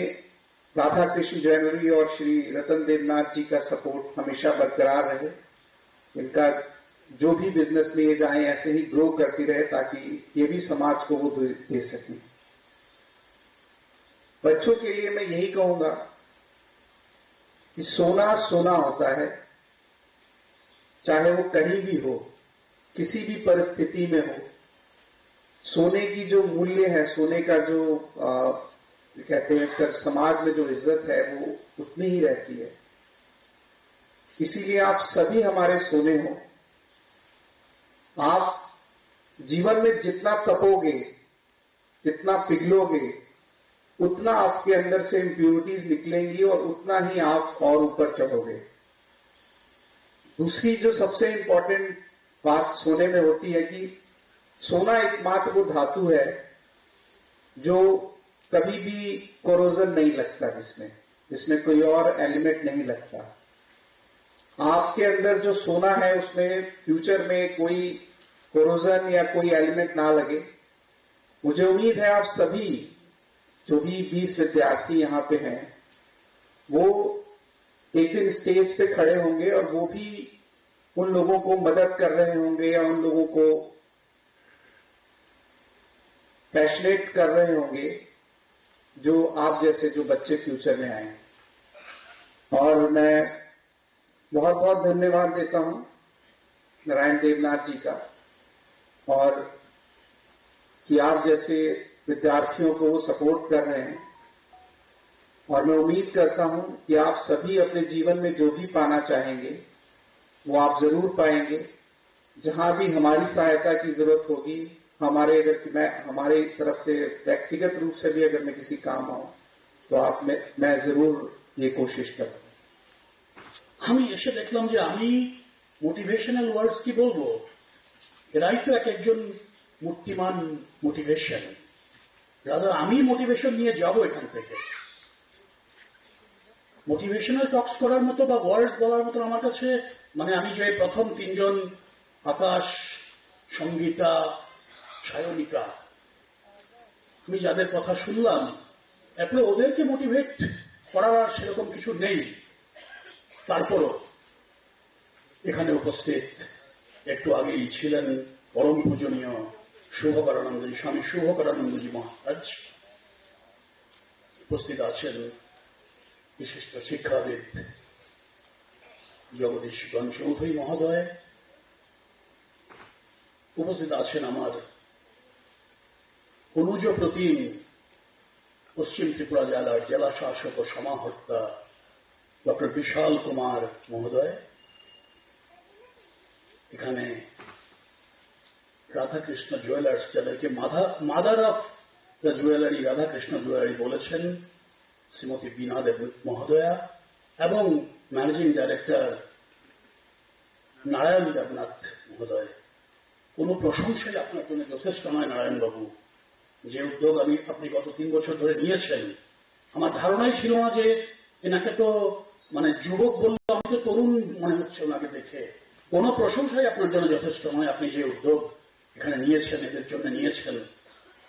राधा कृष्ण ज्वेलरी और श्री रतन देवनाथ जी का सपोर्ट हमेशा बरकरार रहे। इनका जो भी बिजनेस में ये जाएं, ऐसे ही ग्रो करती रहे, ताकि ये भी समाज को वो दे, दे सकें। बच्चों के लिए मैं यही कहूंगा कि सोना सोना होता है, चाहे वो कहीं भी हो, किसी भी परिस्थिति में हो। सोने की जो मूल्य है, सोने का जो, अ, कहते हैं, इसका समाज में जो इज्जत है, वो उतनी ही रहती है। इसीलिए आप सभी हमारे सोने हो। आप जीवन में जितना तपोगे, जितना पिघलोगे, उतना आपके अंदर से इम्प्योरिटीज निकलेंगी और उतना ही आप और ऊपर चढ़ोगे। दूसरी जो सबसे इम्पोर्टेंट बात सोने में होती है कि सोना एकमात्र वो धातु है जो कभी भी कोरोजन नहीं लगता, जिसमें, जिसमें कोई और एलिमेंट नहीं लगता। आपके अंदर जो सोना है, उसमें फ्यूचर में कोई कोरोजन या कोई एलिमेंट ना लगे। मुझे उम्मीद है, आप सभी जो भी बीस विद्यार्थी यहाँ पे हैं, वो एक दिन स्टेज पे खड़े होंगे और वो भी उन लोगों को मदद कर रहे होंगे या उन लोगों को पैशनेट कर रहे होंगे, जो आप जैसे जो बच्चे फ्यूचर में आए। और मैं बहुत बहुत धन्यवाद देता हूं नारायण देवनाथ जी का, और कि आप जैसे विद्यार्थियों को वो सपोर्ट कर रहे हैं। और मैं उम्मीद करता हूं कि आप सभी अपने जीवन में जो भी पाना चाहेंगे, वो आप जरूर पाएंगे। जहां भी हमारी सहायता की जरूरत होगी, हमारे अगर, मैं हमारी तरफ से व्यक्तिगत रूप से भी अगर मैं किसी काम आऊं, तो आप मैं, मैं जरूर ये कोशिश करूंगा। আমি এসে দেখলাম যে আমি মোটিভেশনাল ওয়ার্ডস কি বলবো, এরাই তো এক একজন মূর্তিমান মোটিভেশন। রাদার আমি মোটিভেশন নিয়ে যাব এখান থেকে। মোটিভেশনাল টকস করার মতো বা ওয়ার্ডস বলার মতো আমার কাছে, মানে, আমি যে প্রথম তিনজন, আকাশ, সঙ্গীতা, সায়নিকা, আমি যাদের কথা শুনলাম, এরপরে ওদেরকে মোটিভেট করার আর সেরকম কিছু নেই। তারপরও এখানে উপস্থিত, একটু আগেই ছিলেন পরম পূজনীয় শুভকরানন্দজি, স্বামী শুভকরানন্দজি মহারাজ। উপস্থিত আছেন বিশিষ্ট শিক্ষাবিদ জগদীশ গণ চৌধুরী মহোদয়। উপস্থিত আছেন আমার অনুজ প্রতিম, পশ্চিম ত্রিপুরা জেলার জেলা শাসক ও সমাহর্তা ডক্টর বিশাল কুমার মহোদয়। এখানে রাধাকৃষ্ণ জুয়েলার্স, যাদেরকে মাধা-, mother of the jewellery, Radhakrishna jewellery বলেছেন শ্রীমতী বীণা দেবনাথ মহোদয়া এবং ম্যানেজিং ডাইরেক্টর নারায়ণ দেবনাথ মহোদয়। কোনো প্রশংসাই আপনার জন্য যথেষ্ট নয়, নারায়ণবাবু। যে উদ্যোগ আমি, আপনি গত তিন বছর ধরে নিয়েছেন, আমার ধারণাই ছিল না যে এনাকে তো, মানে, যুবক বললে আমি তো তরুণ মনে হচ্ছে ওনাকে দেখে। কোনো প্রশংসাই আপনার জন্য যথেষ্ট নয়। আপনি যে উদ্যোগ এখানে নিয়েছেন, এদের জন্য নিয়েছেন,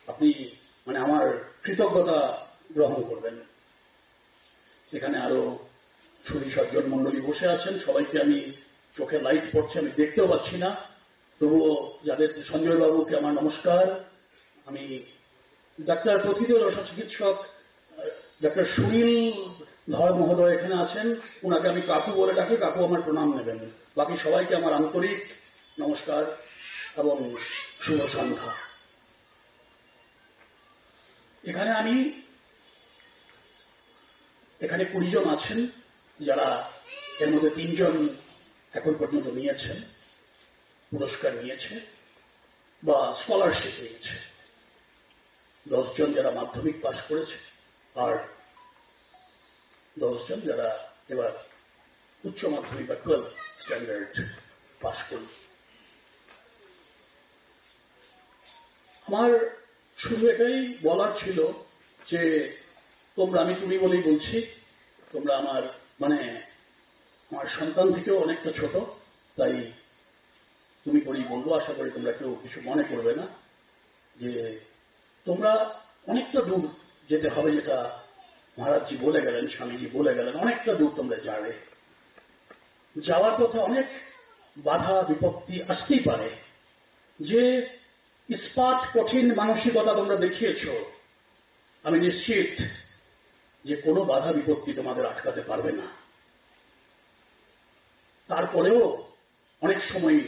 আপনি, মানে, আমার কৃতজ্ঞতা গ্রহণ করবেন। এখানে আরো সুধী সজ্জন মণ্ডলী বসে আছেন, সবাইকে আমি, চোখে লাইট পড়ছে, আমি দেখতেও পাচ্ছি না, তবুও যাদের, সঞ্জয় বাবুকে আমার নমস্কার। আমি ডাক্তার প্রথিত রস চিকিৎসক, আহ, ডাক্তার সুনীল ধর মহোদয় এখানে আছেন, ওনাকে আমি কাকু বলে ডাকি, কাকু আমার প্রণাম নেবেন। বাকি সবাইকে আমার আন্তরিক নমস্কার এবং শুভ সন্ধ্যা। এখানে আমি, এখানে কুড়ি জন আছেন, যারা, এর মধ্যে তিনজন এখন পর্যন্ত নিয়েছেন, পুরস্কার নিয়েছে বা স্কলারশিপ নিয়েছে, দশ জন যারা মাধ্যমিক পাশ করেছে, আর দশ জন যারা এবার উচ্চ মাধ্যমিক বা টুয়েলভ স্ট্যান্ডার্ড পাশ করল। আমার শুধু এটাই বলার ছিল যে তোমরা, আমি তুমি বলেই বলছি, তোমরা আমার, মানে, আমার সন্তান থেকেও অনেকটা ছোট, তাই তুমি করেই বলবো, আশা করি তোমরা কেউ কিছু মনে করবে না। যে তোমরা অনেকটা দূর যেতে হবে, যেটা মহারাজজি বলে গেলেন, স্বামীজি বলে গেলেন, অনেকটা দূর তোমরা যাবে। যাওয়ার পথে অনেক বাধা বিপত্তি আসতেই পারে। যে ইস্পাত কঠিন মানসিকতা তোমরা দেখিয়েছো, আমি নিশ্চিত যে কোনো বাধা বিপত্তি তোমাদের আটকাতে পারবে না। তারপরেও অনেক সময়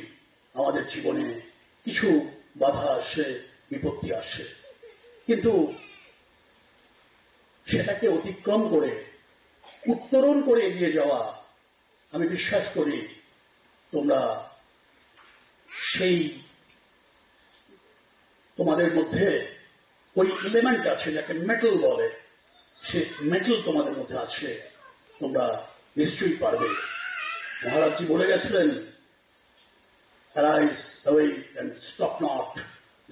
আমাদের জীবনে কিছু বাধা আসে, বিপত্তি আসে, কিন্তু সেটাকে অতিক্রম করে, উত্তরণ করে এগিয়ে যাওয়া, আমি বিশ্বাস করি তোমরা সেই, তোমাদের মধ্যে ওই এলিমেন্ট আছে, যাকে মেটাল বলে, সেই মেটাল তোমাদের মধ্যে আছে, তোমরা নিশ্চয়ই পারবে। মহারাজজি বলে গেছিলেন, "Arise, awake and stop not,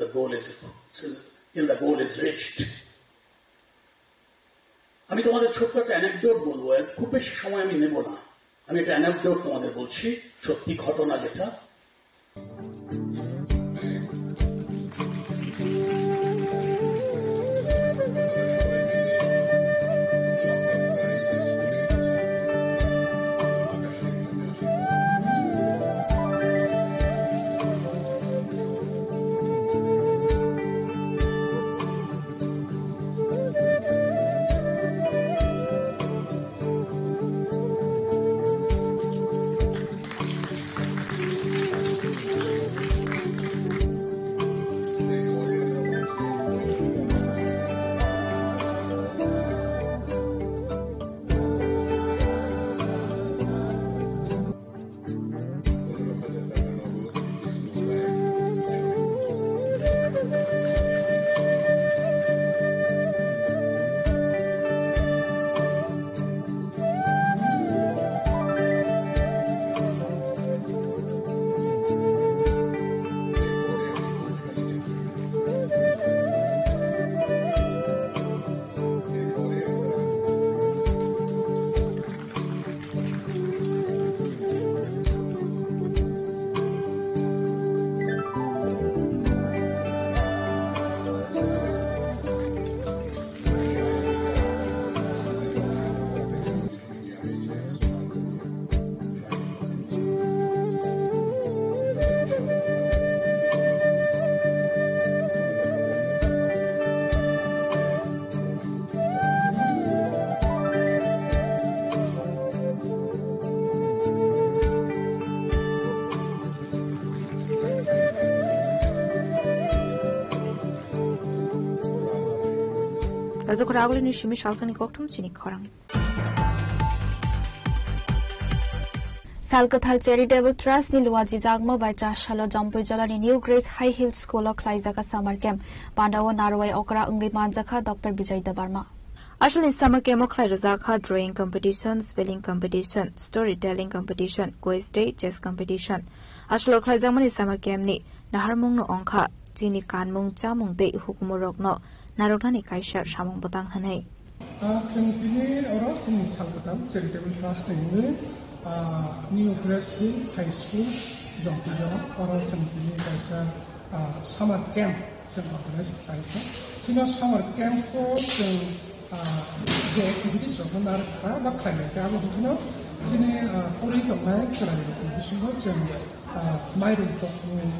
the goal is, till the goal is reached." আমি তোমাদের ছোট্ট একটা অ্যানেকডোট বলবো, এর খুব বেশি সময় আমি নেব না। আমি একটা অ্যানেকডোট তোমাদের বলছি, সত্যি ঘটনা যেটা। Rajak Ragulini simi salsani kokthum chini khorang. Sal Kwthar Charitable Trust ni luaji jagma bai chasalo Jampui Jala ni New Grace High Hill School o khlaijaka summer camp. Pandao narwai okra wngwi manjakha Doctor Bijoy Debbarma. Aswlni summer camp o khlai rwjakha drawing competition, spelling competition, storytelling competition, quiz day, chess competition. Aswlo khlaijakmani summer camp ni naharmung no ongkha chini kanmung chamung tei hukumu rokno narwknani kaisa samung bwtang hwnwi. Ah, chwng tini oro chini Salkatam Charitable Trust ni hwnwi, ah, New Grace Hill High School, Jongtijora, oro chwng tini kaisa, ah, summer camp chwng organize khlaikha. Chino summer camp o chwng, ah, je activities rokno narwkha ba khlailai kha, abo hwnkheno chini, ah, pori tongnai chwrairokni bisingo chwng, ah, mairum chokmung,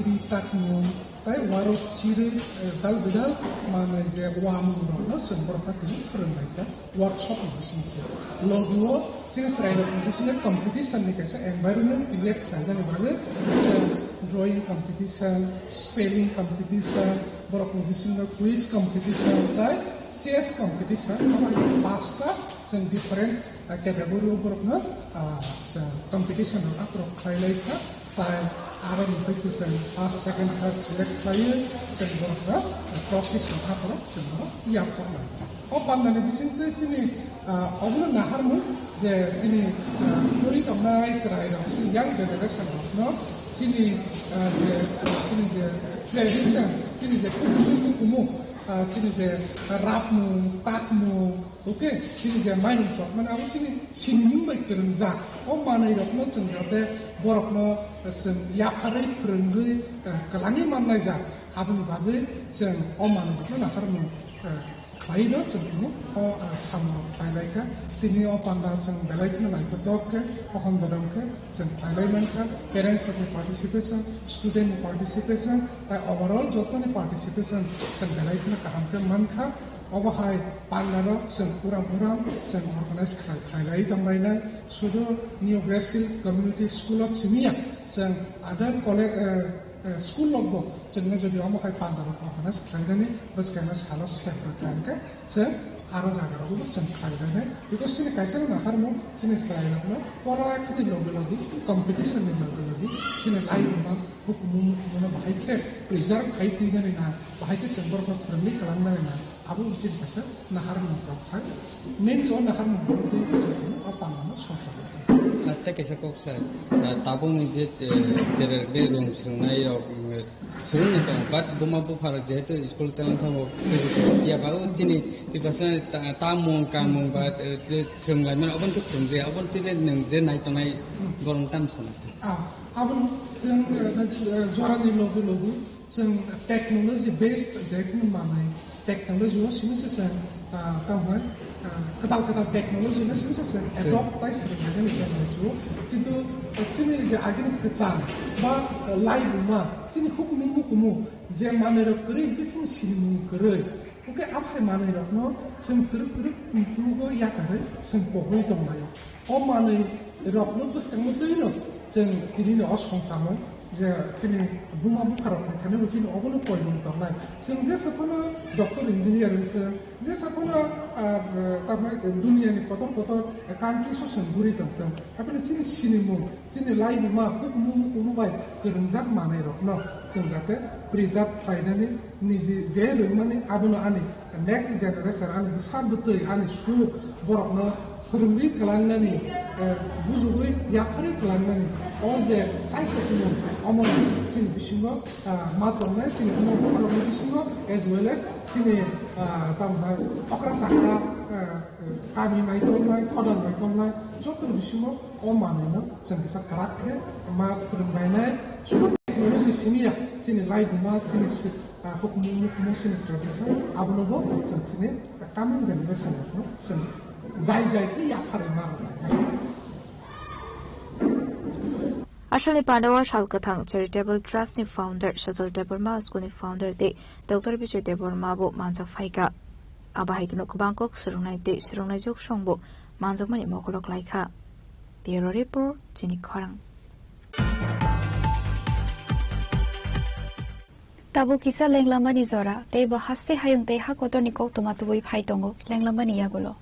ri takmung, tei uarok chiri, eh, dal bidal manai je uamung rokno chwng borokno tini phwrwng lai kha workshop ni bisingtwi. Logi o chini chwrairokni bisingo competition ni kaisa environment create khlainani bagwi chwng drawing competition, spelling competition, borokni bisingo quiz competition tei chess competition, abo hai pasta chwng different, ah, category o borokno, ah, chwng competition rok aphuru khlai lai kha. Tai aro ni bai chwng first, second, third select khlaiwi chwng borokno trophies rok aphuru chwng borok yapharnai. O pandani bisingtwi chini, ah, obono naharmung je chini, ah, pori tongnai chwrairok, chini young generation rokno chini, ah, je, chini je tradition, chini je kumu kumu, ah, chini je rapmung, takmung, okay, chini je mairum chok, mane abo chini sinimung bai kwrwngjak. O manwi rokno chwng jate borokno chwng yapharwi phwrwngwi, eh, kwlangwi mannai jak. Aboni bagwi chwng o manwi rokno naharmung, eh, khlaino chwng tini o, eh, samung rok khlai lai kha. Tini o panda chwng belai kheno naithotok khe, pohon bodol khe chwng khlai lai man kha. Parents rokni participation, student ni participation, tai overall jotoni participation chwng belai kheno kaham khe man kha. Obo hai pandaro chwng uram uram chwng organize khlai, khlailai tonglainai. Sudu New Grace Hill Community School o simi ya, chwng other college, eh, eh, school rokbo chwngno jodi omo hai pandarok organize khlainani bwskangno salo sep rwkha hwnkhe chwng aro jaga rogo bo chwng khlainani. Because chini kaisa naharmung chini chwrairokno pora khini logi logi competition ni logi logi chini laibuma hukumu mukumu no bahai khe preserve khai twinani na, bahai khe chwng borokno phwrwngwi kwlangnani na. Abo ucit kaisa naharmung rok hai. Mainly o naharmung rok tei kaisa tini o panano songsa rok. Hatta kaisa kok sir, ah, tabukni je, eh, cherai je rung swrwngnai rok, eh, swrwngni tong, but buma bupha rok jehetu school tang thango, ya ba o chini tiprasa ta-, tamung kamung ba, eh, je swrwnglaimani oboni khe phwrwng je, oboni tini nwng je nai tongnai borok tam sana. Ah, abo chwng, eh, eh, jorani logi logi Chwng technology based je kunu manwi, technology o simi se chwng, ah, tamo hai, ah, kwtal kwtal technology no simi se chwng adopt bai se rwkha nini channel o. Kintu, ah, chini je agini kwchang ba, ah, laibuma, chini hukumu mukumu je manwi rok kwrwi hwnkhe chini sinimung kwrwi. Hwnkhe aphai manwi rokno chwng kwrwk kwrwk mukumu yakarwi chwng pogwi tonglaio. O manwi rokno bwskangno twino chwng tini no o songchamo je chini buma bupha rok hai thani bo chini obono koimung tongnai. Chwng jesa phano doctor engineer wngkha, jesa phano, ah, ah, tamni duniya ni kotor kotor countries o chwng guri tongthwng. Haphano chini sinimung, chini laibuma, hukumu mukumu bai kwrwngjak manwi rokno chwng jate preserve khlainani niji je rwngmani abono ani next generation, ani bwsa bwtwi, ani suk borokno phwrwngwi kwlangnani, eh, bujugwi yapharwi kwlangnani o je chaitokmung omo chini bisingo, ah, ma tongnai, chini buma bupharokni bisingo as well as chini, ah, tamo hai okra chakra, ah, kami naikolnai, khodan naikolnai joto bisingo o manwino chwng kisa kwrak khe ma phwrwnglainai. Sudu technology simi ya, chini laibuma, chini swi-, ah, hukumu mukumu chini tradition, abono bo chwng chini coming generation rokno chwng jai jai khe yapharwi ma rwnai. Asalni pandao Sal Kwthang Charitable Trust ni founder Sajal Debbarma, school ni founder tei Doctor Bijoy Debbarma bo manjak phaikha. Abo hai kheno kwbang kok swrwngnai tei swrwngnaijwk songbo manjakmani mokolo klaikha. Bureau Report, chini khorang. Tabuk kisa lenglamani jora, tei bo haste hayung tei ha kotorni koktwma tubui phai tongo, lenglamani yagulo.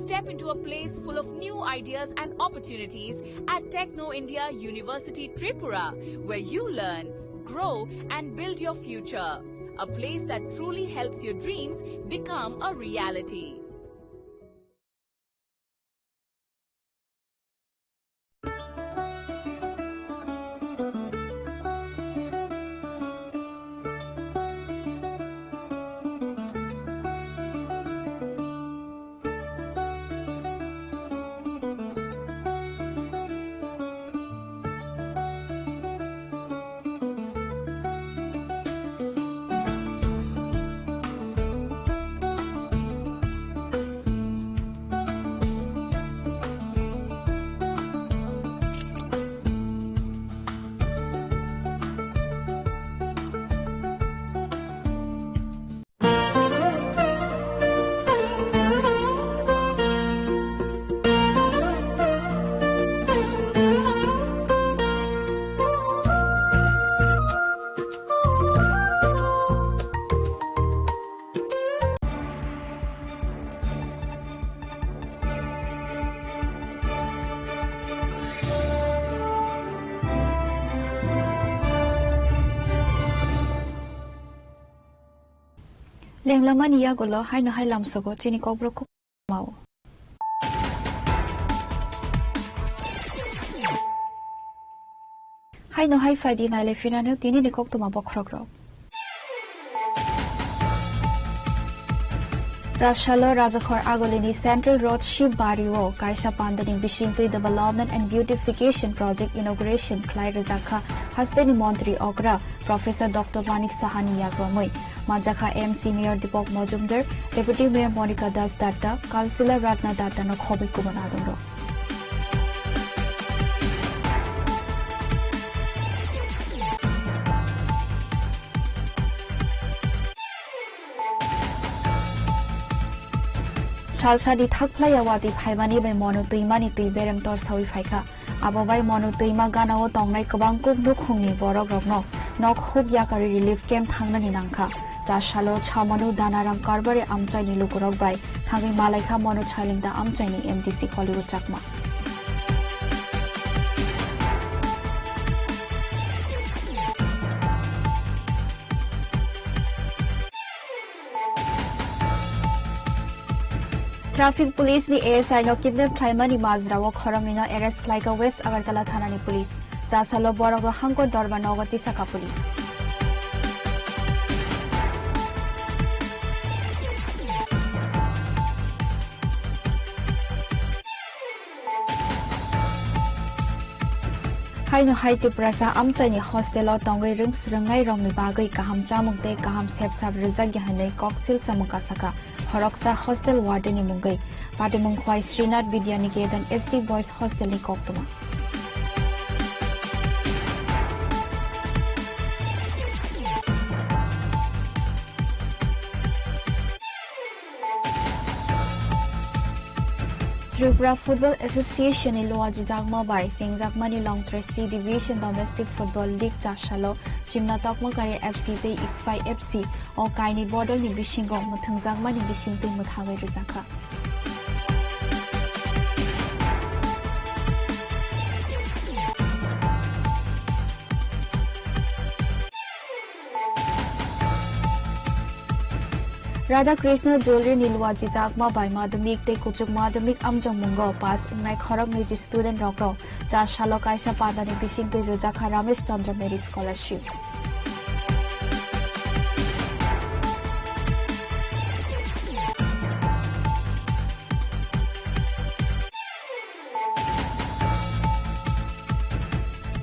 Step into a place full of new ideas and opportunities at Techno India University Tripura, where you learn, grow, and build your future. A place that truly helps your dreams become a reality. Lenglamani yagulo haino hai lamsogo chini kokborok khuk mao. Haino hai phaidi naile phinano tinini koktwma bokhorokrok. Chasalo Rajakhor Agulini Central Road Shibari o kaisa pandani bisingtwi Development and Beautification Project Inauguration khlai rwjakha hasteni Montri Okra Professor Doctor Manik Sahani yagromwi. Manjakha M C Mayor Deepak Majumdar, Deputy Mayor Monica Das Datta, Councillor Ratna Datta no khobwi kubun adongrok. Salsani thakphlai ya watwi phaimani bai Monu twimani twi berem torsawi phaikha. Abo bai Monu twima ganao tongnai kwbang kuk nukhungni borokrokno nok huk yakarwi relief camp thangnani nangkha. Chasalo Chamanu Danaram Karbari amchaini lukurok bai thangwi malaikha Monu Chailingta amchaini M D C Hollywood Chakma. Traffic Police ni A S I no kidnap khlaimani majrao khoroknwi no arrest khlaikha West Agartala Thana ni Police. Chasalo borok rok hangkor dorba nogo tisakha Police. Haino hai Tiprasa amchaini hostel o tongwi rwng swrwngnai rokni bagwi kaham chamung tei kaham sepsap rwjakya hinwi koksil chamung kasakha khoroksa hostel warden ni mungwi. Patimung khwai Srinath Vidya Niketan S D Boys hostel ni koktwma. Tripura Football Association ni luajijakma bai chengjakmani Longtra C Division Domestic Football League chasalo Simna Tokmakari F C tei Ikphai F C o kainwi bodolni bisingo mwthangjakmani bisingtwi mwthangwi rwjakha. Radha Krishna Jewelry ni luajijakma bai madhyamik tei kuchuk madhyamik amjokmungo pass wngnai khoroknwi ji student rokno chasalo kaisa pandani bisingtwi rwjakha Ramesh Chandra Merit Scholarship.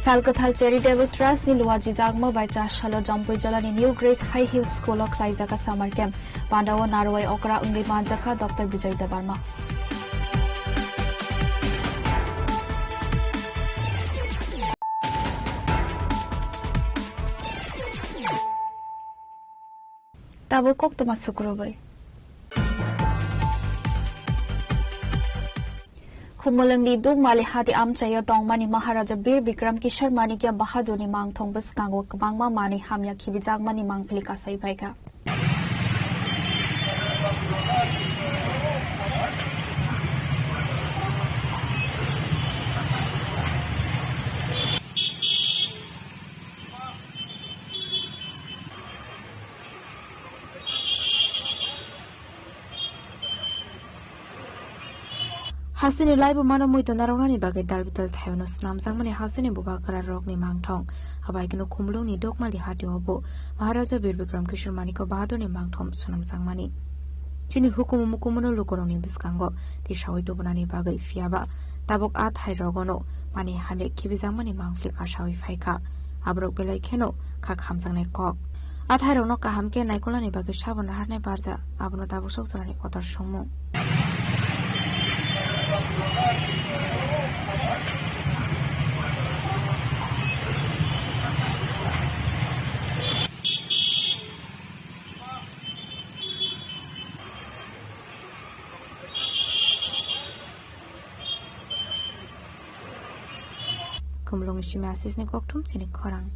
Salkathal Charitable Trust ni luajijakma bai chasalo Jampui Jolani New Grace High Hill School o khlaijak summer camp. Pandao narwai okra wngwi manjakha Doctor Bijoy Debbarma. Tabuk koktwma sukrubwi. Khumulwngni Dukmali hati amchaio tongmani Maharaja Bir Bikram Kishore Manikya Bahadurni mangthong bwskango kwbangma manwi hamya khibijakmani mangpili kasai phaikha. Hasteni laibumano muitu narwknani bagwi dalbital thaiwino swnamjakmani hasteni bubagrarokni mangthong. Abo hai kheno Khumulwngni Dukmali hatio bo Maharaja Bir Bikram Kishore Manikya Bahadurni mangthong swnamjakmani. Chini hukumu mukumuno lukurokni bwskango tisaui tubunani bagwi, phiyaba tabuk a thairogono manwi hamya khibijakmani mangpili kasaui phaikha. Aborok belai kheno kha khamjaknai kok. A thairokno kaham khe naikolnani bagwi sabo naharnai barja, abono tabuk sok jorani kotor songmung. Khumulwngni simi asisni kokthum chini khorang.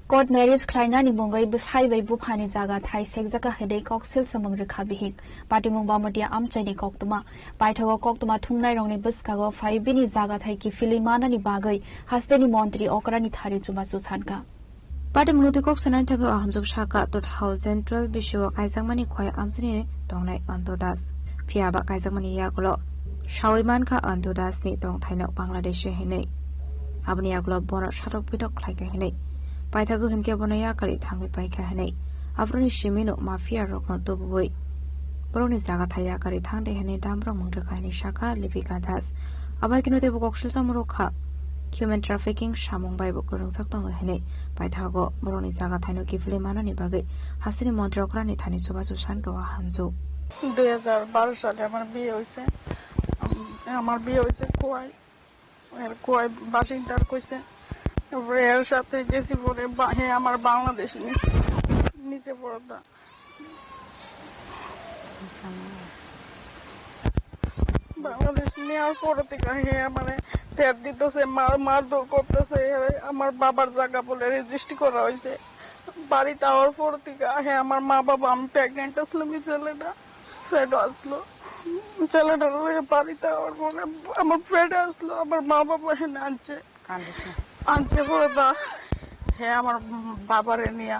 Court marriage khlainani mungwi bwsai bai buphani jaga thai sekjak kha hwnwi koksil samung rwkha bihik. Patimung Bamatia amchaini koktwma. Paithago koktwma thumnairokni bwskango phai bini jaga thai kiphilwi manani bagwi hasteni montri okrani thari chubachu sankha. Patimungno twi kok sanani thangwi o hamjwk sakha, two thousand twelve bisio kaijakmani Khowai amchaini tongnai Anto Das. Phiya ba kaijakmani yagulo saui mankha Anto Dasni tongthaino Bangladeshi hinwi. Aboni yagulo bono satok pitok khlaikha hinwi. Paithago hinkhe bono yakarwi thangwi paikha hinwi. Aborokni simino mafia rokno tubuwi borokni jaga thai yakarwi thangde hinwi damrok mung rwkha hinwi sakha Lipika Das. Abai kheno teibo kok silsa moro kha. Human trafficking samung bai bo kwrwngjak tongo hinwi paithago borokni jaga thaino kiphilwi manani bagwi hasteni montri okrani thani chubachu sankha o hamjwk. দুই হাজার বারো সালে আমার বিয়ে হয়েছে। উম, আমার বিয়ে হয়েছে খোয়াই। এর খোয়াই বাসিন্দার কইছে। তারপরে এর সাথে গেছি পরে বা-, হে আমার বাংলাদেশে নিছে, নিছে পরে তা। বাংলাদেশ নেওয়ার পর থেকে হে আমারে threat দিতেছে, মার, মারধর করতেছে। হে আমার বাবার জায়গা বলে রেজিস্ট্রি করা হয়েছে। বাড়িতে আওয়ার পর থেকে হে আমার মা বাবা, আমি প্রেগনেন্ট আসলাম, এই ছেলেটা ফ্রেন্ড আসলো। ছেলেটা লইয়া বাড়িতে আওয়ার পরে আমার ফ্রেন্ড আসলো, আমার মা বাবা এখানে আনছে। কান্দিস না। আনছে পরে তা হে আমার বাবারে নিয়া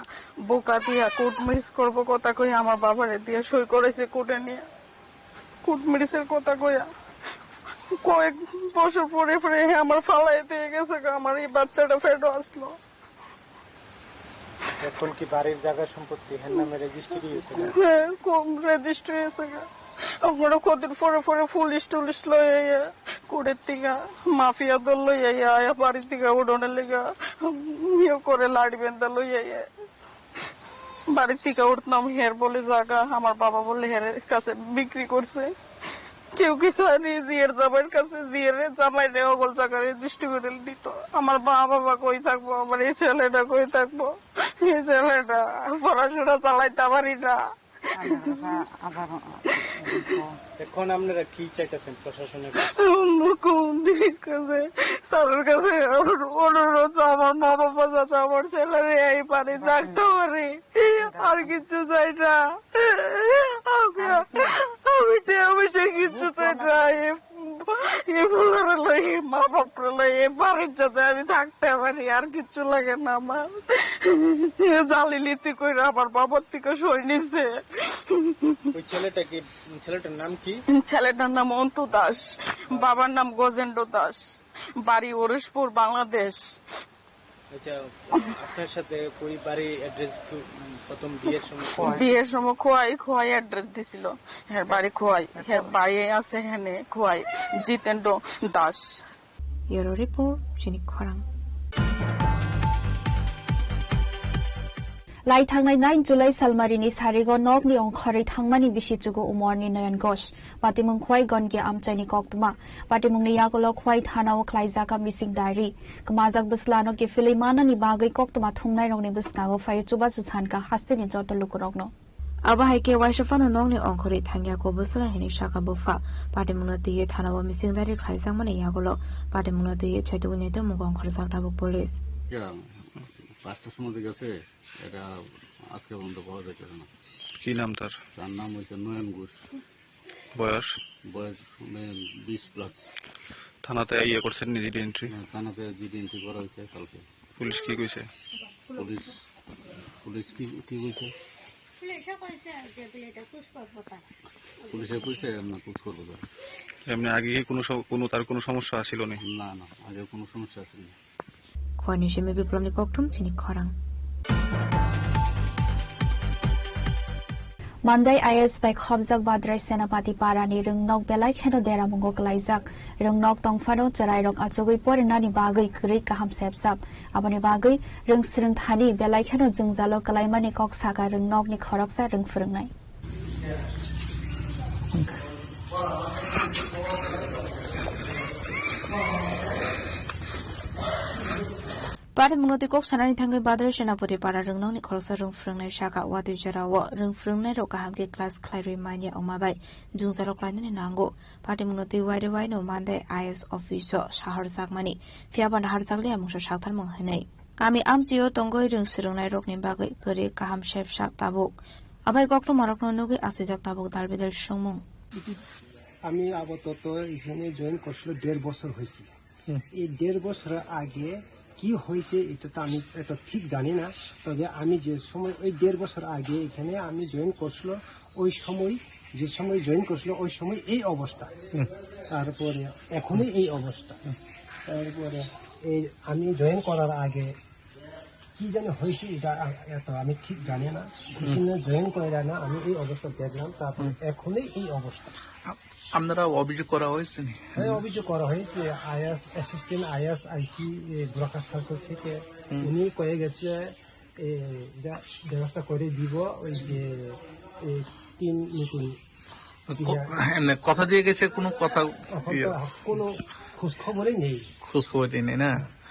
বোকা দিয়া কোর্ট ম্যারেজ করবো কথা কই আমার বাবারে দিয়ে সই করেছে কোর্টে নিয়ে। কোর্ট ম্যারেজের কথা কইয়া কয়েক বছর পরে পরে হে আমার ফালাই দিয়ে গেছে গো, আমার এই বাচ্চাটা ফেরত আসলো। এখন কি বাড়ির জায়গা সম্পত্তি হের নামে রেজিস্ট্রি হয়েছে না? হ্যাঁ, কোন রেজিস্ট্রি হয়েছে গো? আমরা কদিন পরে পরে পুলিশ টুলিশ লই আইয়া, কোর্টের থেকে মাফিয়া দল লই আইয়া, আয়া বাড়ির থেকে উঠোনের লেগে ইয়ে করে লাড়ি বেঁধে লই আইয়া। বাড়ির থেকে উঠতাম, হের বলে জায়গা, আমার বাবা বলে হের কাছে বিক্রি করছে। কেউ কিছু হয়নি, জিয়ের জামাইয়ের কাছে, জিয়ের জামাই রে ওগল জায়গা রেজিস্ট্রি করে দিত। আমার মা বাবা কই থাকবো, আমার এই ছেলেটা কই থাকবো? এই ছেলেটা পড়াশোনা চালাইতে পারি না। আবার, আবার, আবার, এখন আপনারা কি চাইতেছেন প্রশাসনের কাছে? মুখ্যমন্ত্রীর কাছে, স্যারের কাছে অনুরোধ, আমার মা বাবা যাতে আমার ছেলেরে এই বাড়ি থাকতে পারে। আর কিচ্ছু চাই না। আমি, আমি টেয়া পয়সা কিচ্ছু চাই না। এই, এই ফুলারে লই, এই মা বাপরে লই, এই বাড়ির সাথে আমি থাকতে পারি, আর কিচ্ছু লাগে না আমার। জালিলিতি কইরা আমার বাবার থেকে সই নিছে। ওই ছেলেটা কি, ছেলেটার নাম কি? ছেলেটার নাম অন্তু দাস, বাবার নাম গজেন্দ্র দাস, বাড়ি হরিশপুর, বাংলাদেশ। আচ্ছা, আপনার সাথে ওই বাড়ি অ্যাড্রেস একটু, উম, প্রথম বিয়ের সময় খোয়াই। বিয়ের সময় খোয়াই, খোয়াই অ্যাড্রেস দিছিল। হ্যাঁ, বাড়ি খোয়াই। হ্যাঁ, বাড়ি আছে এখানে খোয়াই, জিতেন্দ্র Das. Bureau Report, Chini Khorang. Lai thangnai nine July salmarini sarigo nokni ongkhorwi thangmani bisi chugo umorni Noyon Ghosh. Patimung Khwai Gongia amchaini koktwma. Patimungni yagulo Khwai thanao khlaijak a missing diary. Kwmajak bwslano kiphilwi manani bagwi koktwma thumnairokni bwskango phaiwi chubachu sankha hasteni joto lukurokno. Abo hai khe waisa phano nokni ongkhorwi thangya kobosla hwnwi sakha bupha. Patimungno twiwi thanao missing diary khlaijakmani yagulo patimungno twiwi chaitugwi naitongmung ongkhorjak tabuk police. Ya, পাঁচটার সময় যে গেছে, এটা আজকে পর্যন্ত পাওয়া যাইতেছে না। কি নাম তার? তার নাম হচ্ছে নয়ন ঘোষ। বয়স? বয়স, মানে, বিশ প্লাস। থানাতে ইয়ে করছেন নি, জিডি এন্ট্রি? হ্যাঁ, থানাতে জিডি এন্ট্রি করা হয়েছে কালকে। পুলিশ কি কইছে? পুলিশ, পুলিশ কি, কি বলছে? পুলিশে কইছে যে এটা কুসংস্কার কথা। পুলিশে কইছে আমরা কুসংস্কার কথা। এমনি আগে কি কোনো স-, কোনো তার কোনো সমস্যা ছিল নি? না, না, আগে কোনো সমস্যা ছিল না। Khwani simi Biplomni kokthum chini khorang. Mandai I S bai khobjak Badrai Senapati Parani rwngnok belai kheno deramungo kwlaijak. Rwngnok tongphano chwrairok achugwi porinani bagwi kwrwi kaham sepsap. Aboni bagwi rwngsrwng thani belai kheno jwngjalo kwlaimani kok saka rwngnokni khoroksa rwng phwrwngnai. Patimungno twi kok sanani thangwi Badrai Senapati Para rwngnokni khoroksa rwng phwrwngnai saka watwi jorao rwng phwrwngnairok kaham khe class khlairwi manya wngma bai jwngjalo klainani nango. Patimungno twi wairwi waino Mandai I S office-o sahorjakmani, phiyaba naharjakliya mungsa saktharmung hwnwi. Kami amchio tongwi rwng swrwngnairokni bagwi kwrwi kaham sepsa tabuk. Abai koktwmarokno nugwi aswijak tabuk dalbidal songmung. আমি আপাতত এখানে জয়েন করছিল দেড় বছর হয়েছে। হুম। এই দেড় বছর আগে কি হয়েছে এটা তো আমি এত ঠিক জানি না, তবে আমি যে সময় ওই দেড় বছর আগে এখানে আমি জয়েন করছিল, ওই সময়, যে সময় জয়েন করছিল ওই সময় এই অবস্থা। হুম। তারপরে এখনই এই অবস্থা। হুম। তারপরে এই আমি জয়েন করার আগে কি জানি হয়েছে, এটা আ-, এত আমি ঠিক জানি না। হুম। এখানে জয়েন করে না, আমি এই অবস্থা দেখলাম, তারপরে হুম। এখনই এই অবস্থা। আপ-, আপনারা অভিযোগ করা হয়েছে নি? হ্যাঁ, অভিযোগ করা হয়েছে। আইএস, অ্যাসিস্ট্যান্ট আইএস আইসি, এ, গোরাখা সার্কেল থেকে হুম। উনি কয়ে গেছে, এ, যা ব্যবস্থা করে দিব, ওই যে, এ, তিন নতুন ক-, এমনি কথা দিয়ে গেছে, কোনো কথা এখন ইয়ে তো কোনো খোঁজ খবরই নেই। খোঁজ খবরই নেই না?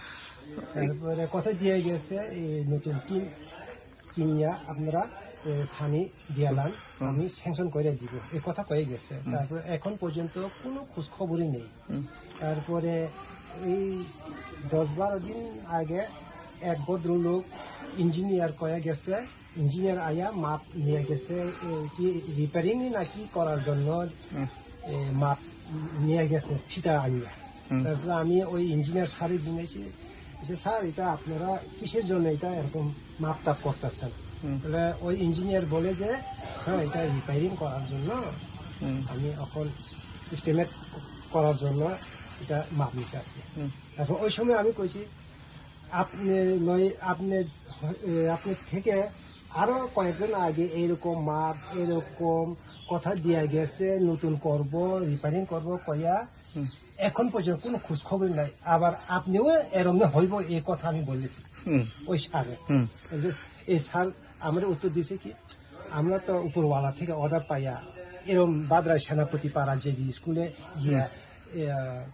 তারপরে কথা দিয়ে গেছে, এই নতুন টিম কিনিয়া আপনারা, এ, সানি দিয়ালান, হুম। আমি স্যাংশন করে দিব, এই কথা কয়ে গেছে। হুম। তারপরে এখন পর্যন্ত কোনো খোঁজ খবরই নেই। হুম। তারপরে এই দশ বারো দিন আগে এক ভদ্রলোক ইঞ্জিনিয়ার কয়ে গেছে, ইঞ্জিনিয়ার আইয়া মাপ নিয়ে গেছে, এ, কি রিপেয়ারিং নাকি করার জন্য, হুম। এ, মাপ নিয়ে গেছে ফিতা আনিয়া। হুম। তারপরে আমি ওই ইঞ্জিনিয়ার স্যারের জিজ্ঞেসে যে, "স্যার, এটা আপনারা কিসের জন্য এটা এরকম মাপ টাপ করতেছেন?" হুম। তাহলে ওই ইঞ্জিনিয়ার বলে যে, "হ্যাঁ, এটা রিপেয়ারিং করার জন্য হুম। আমি এখন এস্টিমেট করার জন্য এটা মাপ নিতে আসি।" হুম। তারপর ওই সময় আমি কইছি, আপনি নয়, আপনি, এ, আপনি থেকে আরো কয়েকজন আগে এইরকম মাপ, এরকম কথা দিয়া গেছে, নতুন করব, রিপেয়ারিং করব কইয়া হুম। এখন পর্যন্ত কোনো খোঁজ খবর নাই। আবার আপনিও এরম হইব, এই কথা আমি বলেছি হুম। ওই স্যারে। হুম। এই যে, এই স্যার আমাদের উত্তর দিছে কি, আমরা তো উপরওয়ালা থেকে অর্ডার পাইয়া এরম বাদরাই সেনাপতি পাড়া যে স্কুলে গিয়া হুম। এ, আ,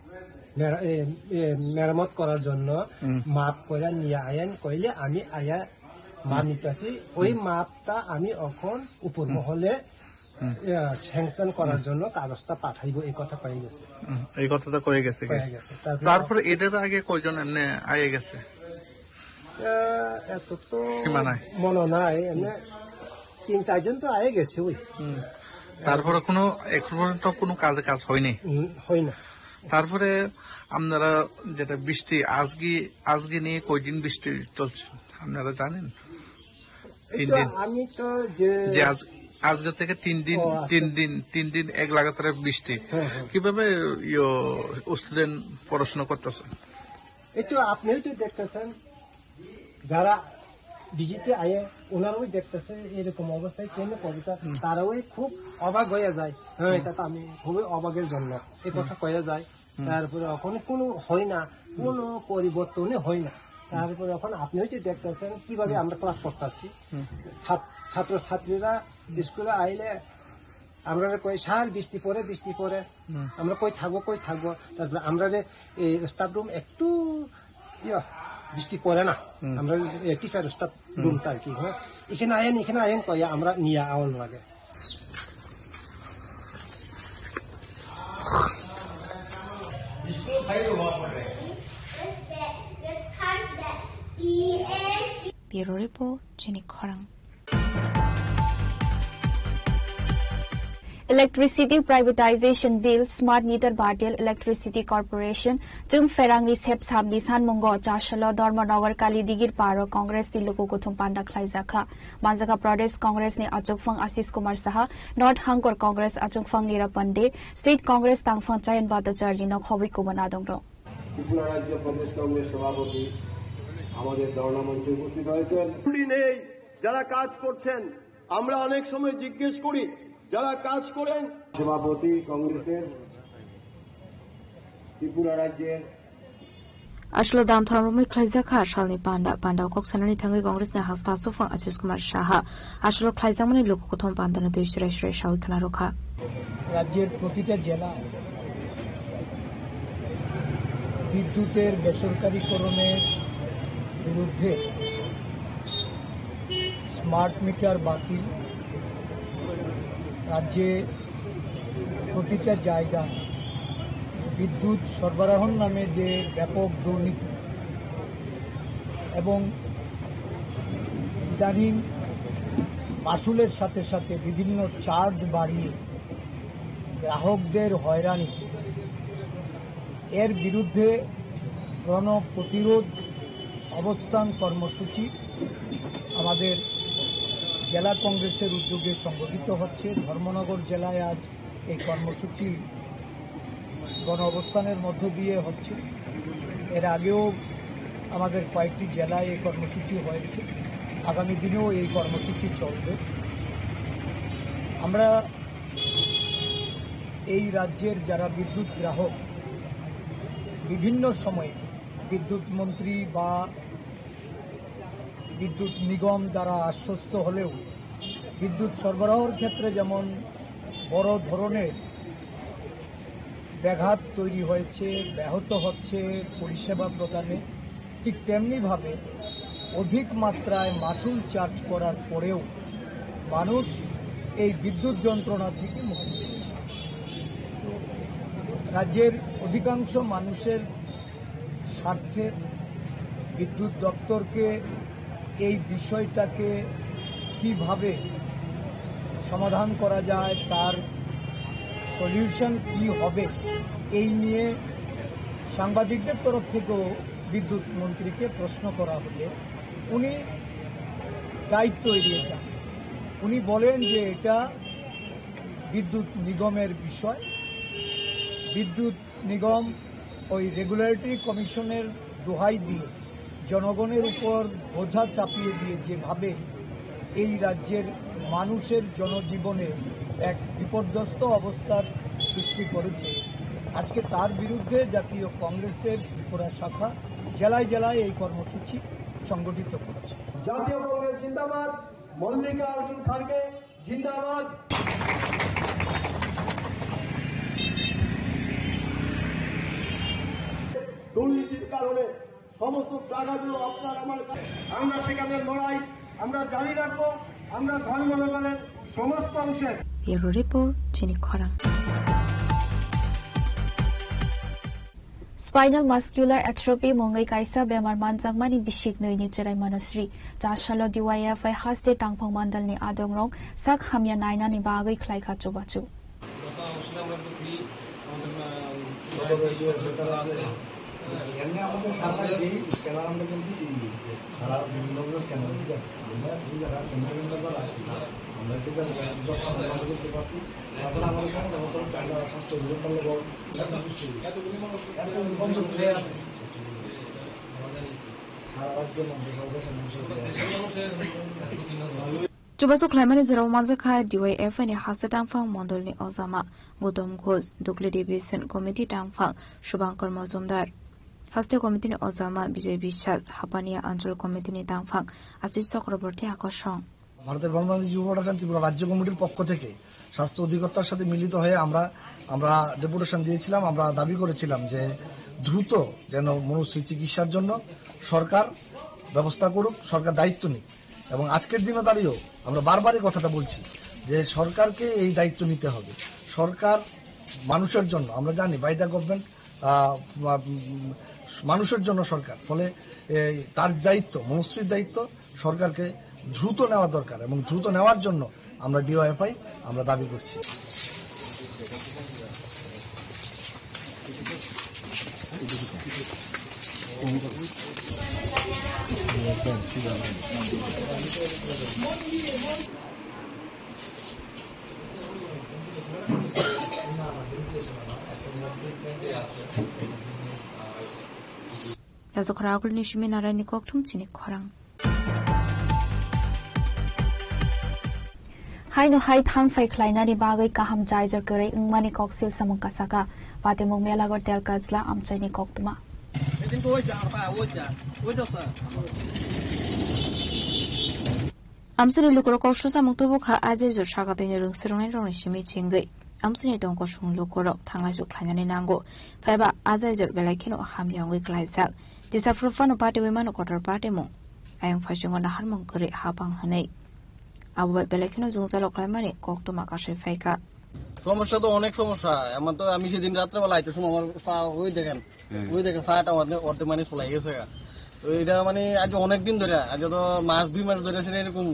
মেরা-, এ, এ, মেরামত করার জন্য হুম। মাপ করে নিয়ে আয়েন কইলে আমি আয়া মাপ হুম। নিতেছি। ওই হুম। মাপটা আমি এখন উপর হুম। মহলে, হুম। এ, স্যাংশন করার হুম। জন্য কাগজটা পাঠাইবো, এই কথা কয়ে গেছে। হুম, এই কথাটা কয়ে গেছে কি? কয়ে গেছে। তারপরে তারপরে এদের আগে কয়জন এমনি আয়ে গেছে? এ, এত তো সীমা নাই। মনে নাই, এমনি তিন চারজন তো আয়ে গেছে ওই। হুম। তারপরে কোনো, এখন পর্যন্ত কোনো কাজে কাজ হয়নি? হুম, হয় না। তারপরে আপনারা যেটা বৃষ্টি, আজকে, আজকে নিয়ে কয়দিন বৃষ্টি চলছে আপনারা জানেন? এই তিন তো দিন। আমি তো যে যে আজ, আজকে থেকে তিন দিন, ও, আচ্ছা। তিন দিন, তিন দিন এক লাগাতার বৃষ্টি। হ্যাঁ, হ্যাঁ। কিভাবে, ইয়ো, স্টুডেন্ট পড়াশোনা করতেছে? এই তো আপনিও তো দেখতেছেন, যারা ভিজিটে আয়ে, ওনারাও দেখতেছে এরকম অবস্থায় কেন পড়ে, তা হুম। তারাও খুব অবাক হয়ে যায়। হ্যাঁ, হুম। এটা তো আমি খুবই অবাকের জন্য এই হুম। কথা কয়ে যায়। হুম। তারপরে ওখানে কোনো হয় না, হুম। কোনো পরিবর্তনই হয় না। তারপরে এখন আপনিও যে দেখতেছেন কিভাবে আমরা ক্লাস করতেছি। ছাত্র ছাত্রীরা স্কুলে আইলে আমরা কই স্যার বৃষ্টি পড়ে, বৃষ্টি পড়ে, আমরা কই থাকবো, কই থাকবো। তারপরে আমরা যে এই স্টাফ রুম একটু ইয়া, বৃষ্টি পড়ে না। আমরা টিচার স্টাফ রুম আর কি, হ্যাঁ। এখানে আয়েন, এখানে আয়েন কই আমরা নিয়ে আওয়ান লাগে। Bureau Report, Chini Khorang. Electricity Privatization Bill, Smart Meter Bartel Electricity Corporation, Chwng Pherangni Sepsamni sanmungo Chasalo Dharmanagar Kali Digir Paro Congress ni luku kuthum panda khlaijakha. Manjakha Pradesh Congress ni achukphang Ashish Kumar Saha, North Hangkor Congress achukphang Nira Pandey, State Congress tangphang Chayan Bhattacharya no khobwi kubun adongrok. Tripura রাজ্য প্রদেশ কংগ্রেস সভাপতি, আমাদের ধর্ণা মঞ্চে উপস্থিত হয়েছেন। ছুটি নেই, যারা কাজ করছেন, আমরা অনেক সময় জিজ্ঞেস করি, যারা কাজ করেন। সভাপতি কংগ্রেসের ত্রিপুরা রাজ্যের Aswlo dam thamrokmwi khlaijakha salni panda. Panda o kok sanani thangwi Congress ni hasta aswkphang Ashish Kumar Saha aswlo khlaijakmani luku kuthum pandano twi srai srai sawi khna rwkha. রাজ্যের প্রতিটা জেলায় বিদ্যুতের বেসরকারীকরণের বিরুদ্ধে স্মার্ট মিটার বাতিল, রাজ্যে প্রতিটা জায়গায় বিদ্যুৎ সরবরাহর নামে যে ব্যাপক দুর্নীতি এবং ইদানিং মাসুলের সাথে সাথে বিভিন্ন চার্জ বাড়িয়ে গ্রাহকদের হয়রানি, এর বিরুদ্ধে গণপ্রতিরোধ অবস্থান কর্মসূচি আমাদের জেলা কংগ্রেসের উদ্যোগে সংগঠিত হচ্ছে। ধর্মনগর জেলায় আজ এই কর্মসূচি গণ অবস্থানের মধ্য দিয়ে হচ্ছে। এর আগেও আমাদের কয়েকটি জেলায় এই কর্মসূচি হয়েছে, আগামী দিনেও এই কর্মসূচি চলবে। আমরা এই রাজ্যের যারা বিদ্যুৎ গ্রাহক, বিভিন্ন সময়ে বিদ্যুৎ মন্ত্রী বা বিদ্যুৎ নিগম দ্বারা আশ্বস্ত হলেও বিদ্যুৎ সরবরাহর ক্ষেত্রে যেমন বড় ধরনের ব্যাঘাত তৈরি হয়েছে, ব্যাহত হচ্ছে পরিষেবা প্রদানে, ঠিক তেমনিভাবে অধিক মাত্রায় মাসুল চার্জ করার পরেও মানুষ এই বিদ্যুৎ যন্ত্রণা থেকে মুক্তি পেয়েছে। রাজ্যের অধিকাংশ মানুষের স্বার্থে বিদ্যুৎ দপ্তরকে এই বিষয়টাকে কিভাবে সমাধান করা যায়, তার সলিউশন কি হবে, এই নিয়ে সাংবাদিকদের তরফ থেকেও বিদ্যুৎ মন্ত্রীকে প্রশ্ন করা হলে উনি দায়িত্ব এড়িয়ে যান। উনি বলেন যে এটা বিদ্যুৎ নিগমের বিষয়। বিদ্যুৎ নিগম ওই রেগুলেটরি কমিশনের দোহাই দিয়ে, জনগণের উপর বোঝা চাপিয়ে দিয়ে যেভাবে এই রাজ্যের মানুষের জনজীবনে এক বিপর্যস্ত অবস্থার সৃষ্টি করেছে, আজকে তার বিরুদ্ধে জাতীয় কংগ্রেসের ত্রিপুরা শাখা জেলায় জেলায় এই কর্মসূচি সংগঠিত করেছে। জাতীয় কংগ্রেস জিন্দাবাদ, মল্লিকার্জুন খার্গে জিন্দাবাদ। দুর্নীতির কারণে সমস্ত টাকাগুলো আপনার আমার কা-, আমরা সেখানে লড়াই আমরা জারি রাখবো। আমরা ধর্মনগরের সমস্ত অংশের Bureau Report, Chini Khorang. Spinal muscular atrophy mungwi kaisa bemar manjakmani bisik nwi ni chwrai mano sri. Chasalo D Y F I haste tangphang mandal ni adongrok sak hamya nainani bagwi khlaikha chubachu. এমনি আমাদের সামনে যেই স্ক্যানার আমরা কিন্তু দিছি, তারা বিভিন্ন ধরনের স্ক্যানার ঠিক আছে, আমরা এই জায়গায় বিভিন্ন বিভিন্ন জায়গা আছে, আমরা ঠিক আছে, যখন আমরা করতে পারছি, তারপরে আমাদের কোনো কোনো কোনো টাকা ফার্স্ট অভিযোগ করলে বল, এত ইনফরমেশন ফ্রি আছে। সারা রাজ্যের মধ্যে সর্বদেশের মানুষের ফ্রি আছে। Chubachu khlaimani jorao manjakha D Y F I ni haste tangphang mondolni ojama Gautam Ghosh, Dukli Division Committee tangphang Subhankar Majumdar. Haste committee ni ojama Bijoy Biswas, Hapania Anchol committee ni tangphang Ashish Chakraborty akosong. ভারতের গণতান্ত্রিক যুব ফেডারেশন ত্রিপুরা রাজ্য কমিটির পক্ষ থেকে স্বাস্থ্য অধিকর্তার সাথে মিলিত হয়ে আমরা আমরা ডেপুটেশন দিয়েছিলাম। আমরা দাবি করেছিলাম যে দ্রুত যেন মনুশ্রী চিকিৎসার জন্য সরকার ব্যবস্থা করুক, সরকার দায়িত্ব নিক। এবং আজকের দিনও দাঁড়িয়েও আমরা বারবার এই কথাটা বলছি যে সরকারকে এই দায়িত্ব নিতে হবে। সরকার মানুষের জন্য, আমরা জানি, বাই দ্য গভর্নমেন্ট, মানুষের জন্য সরকার। ফলে এই তার দায়িত্ব, মনুশ্রীর দায়িত্ব সরকারকে দ্রুত নেওয়া দরকার এবং দ্রুত নেওয়ার জন্য আমরা ডিওয়াইএফআই আমরা দাবি করছি। Rajakhara agulni simi naraini kokthum chini khorang. Haino hai thang phai khlainani bagwi kaham jaijor kwrwi wngmani koksil samung kasaka. Patimung Melagor Telkajla amchaini koktwma. Amsini lukurok kok susamung tubu kha, ajaijor saka tini rwngsirwngnai rokni simi chingwi. Amsini tongkosong lukurok thanglaisu khlainani nango. Phaiba ajaijor belai kheno hamya wngwi klaijak. Tisa phuru phano patiwi mano kotor patimung. Ayang phaichungo naharmung kwrwi hapang hwnwi. Abo bai belai kheno jwngjalo klaimani koktwma kasui phaikha. সমস্যা তো অনেক সমস্যা। এমন তো আমি সেদিন রাত্রেবেলা আইতে সময় আমার পা ওই দেখেন, হুম। ওই দেখেন পাটা অর্ধেক, অর্ধেক মানে ফুলাই গেছে গা। তো এটা মানে আজ অনেক দিন ধরে, আজ তো মাস দুই মাস ধরে সেটা এরকম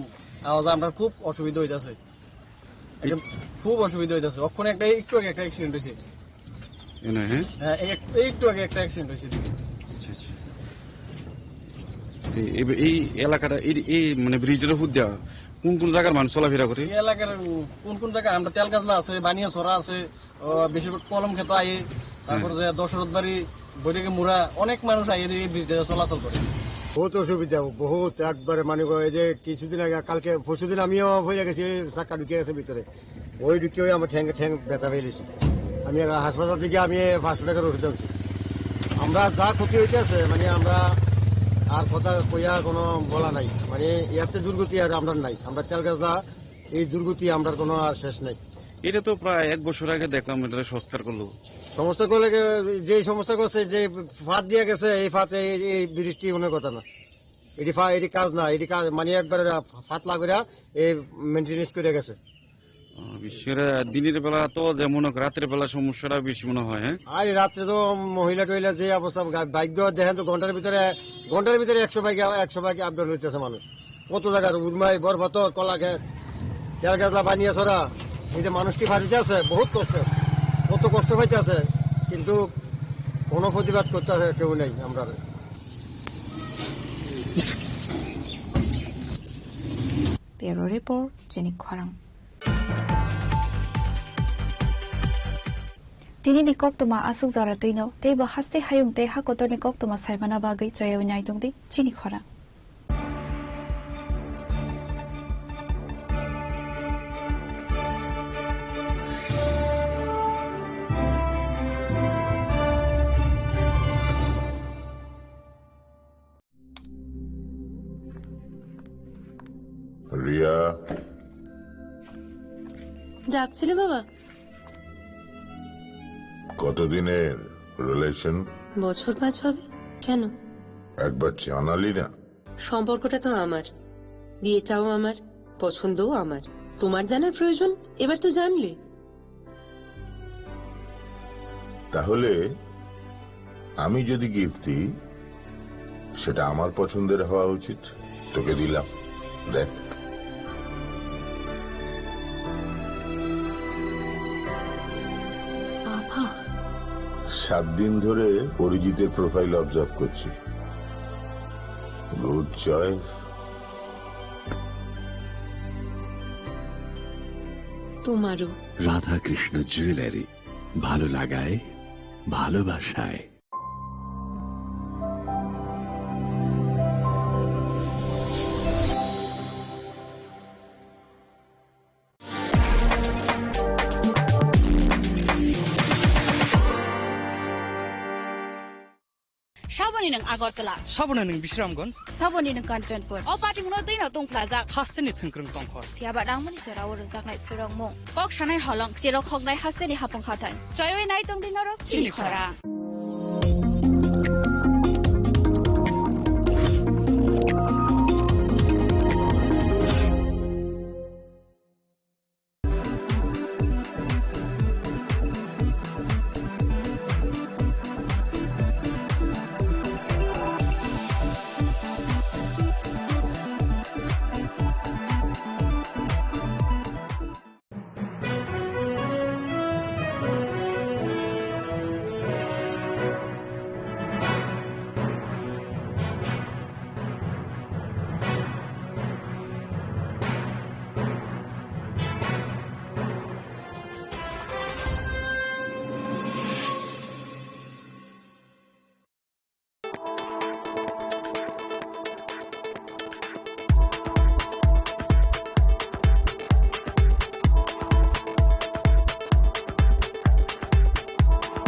আওয়াজ, আমরা খুব অসুবিধা হইতাছে। একদম খুব অসুবিধা হইতাছে। ওখানে একটা, একটু আগে একটা অ্যাক্সিডেন্ট হয়েছে। এনে, হ্যাঁ? হ্যাঁ, এই এক-, এই একটু আগে একটা অ্যাক্সিডেন্ট হয়েছে। আচ্ছা, আচ্ছা। এই, এই, এই এলাকাটা, এই, এই মানে ব্রিজের উপর দেওয়া কোন কোন জায়গার মানুষ চলাফেরা করে? এই এলাকার কোন কোন জায়গা? আমরা তেলগাছলা আছে, বানিয়াছড়া আছে, ও, বেশিরভাগ কলম খেত আই, তারপর হুম। যে দশরথ বাড়ি, বৈরাগী মুড়া, অনেক মানুষ আই এদিকে এই ব্রিজ দিয়ে চলাচল করে। বহুত অসুবিধা, বহুত একবারে মানে এই যে কিছুদিন আগে, কালকে পরশুদিন আমিও হয়ে গেছি, চাক্কা ঢুকে গেছে ভিতরে। ওই ঢুকে ওই আমার ঠ্যাং, ঠ্যাং ব্যথা পেয়ে গেছি। আমি এখন হাসপাতাল থেকে আমি পাঁচশো টাকার ওষুধ আনছি। আমরা যা ক্ষতি হইতে আছে, মানে আমরা আর কথা কইয়া কোনো বলা নাই। মানে এতে দুর্গতি আর আমরা নাই। আমরা তেলগাছলা এই দুর্গতি আমরার কোনো আর শেষ নাই। এটা তো প্রায় এক বছর আগে দেখলাম, এটা সংস্কার করলো। সংস্কার করলে কি, যে সংস্কার করছে, যে ফাঁদ দিয়ে গেছে, এই ফাঁদ, এই, এই ব্রিজটি কোনো কথা না। এটি ফা-, এটি কাজ না, এটি কাজ মানে একবারে ফাঁদ লাগাইয়া এই মেইনটেনেন্স করে গেছে। আহ, বিশেষ করে দিনের বেলা তো যেমন হোক, রাতের বেলা সমস্যাটা বেশি মনে হয়, হ্যাঁ? আর রাত্রে তো মহিলা টহিলা যে অবস্থা, গা-, বাইক দিয়ে দেখেন তো ঘন্টার ভিতরে, ঘন্টার ভিতরে একশো বাইক, একশো বাইক আপ ডাউন হইতেছে মানুষ। কত জায়গার উদমাই, বরফাতর, কলাখেত, তেলগাছলা, বানিয়াছড়া, এই যে মানুষটি ফাঁসিতে আছে, বহুত কষ্ট, কত কষ্ট পাইতে আছে, কিন্তু কোনো প্রতিবাদ করতে আছে কেউ নেই আমরা। Bureau Report, Chini Khorang. Tini ni koktwma aswk jora twino, teibo haste hayung tei hakotorni koktwma saimana bagwi choyawi naitongdi chini khorang. Riya. ডাকছিলে বাবা? কতদিনের রিলেশন? বছর পাঁচ হবে। কেন? একবার জানালি না। সম্পর্কটা তো আমার, বিয়েটাও আমার, পছন্দও আমার। তোমার জানার প্রয়োজন? এবার তো জানলে। তাহলে আমি যদি গিফট দিই, সেটা আমার পছন্দের হওয়া উচিত। তোকে দিলাম, দেখ। বাবা। সাত দিন ধরে অরিজিতের প্রোফাইল অবজার্ভ করছি। Good choice. তোমারও। রাধাকৃষ্ণ জুয়েলারি, ভালো লাগায়, ভালোবাসায়। Saboni nwng Agartala. Saboni nwng Bisramganj. Saboni nwng Kanchanpur. O pating no twi no tongphlajak. Hasteni thwngkrwng tongkhor. Phiya ba nangmani jora o rwjaknai phirokmung. Kok sanai holong, cherok hoknai hasteni hapung hathai. Choiwi nai tongdi norok chini chini khorang. Khorang.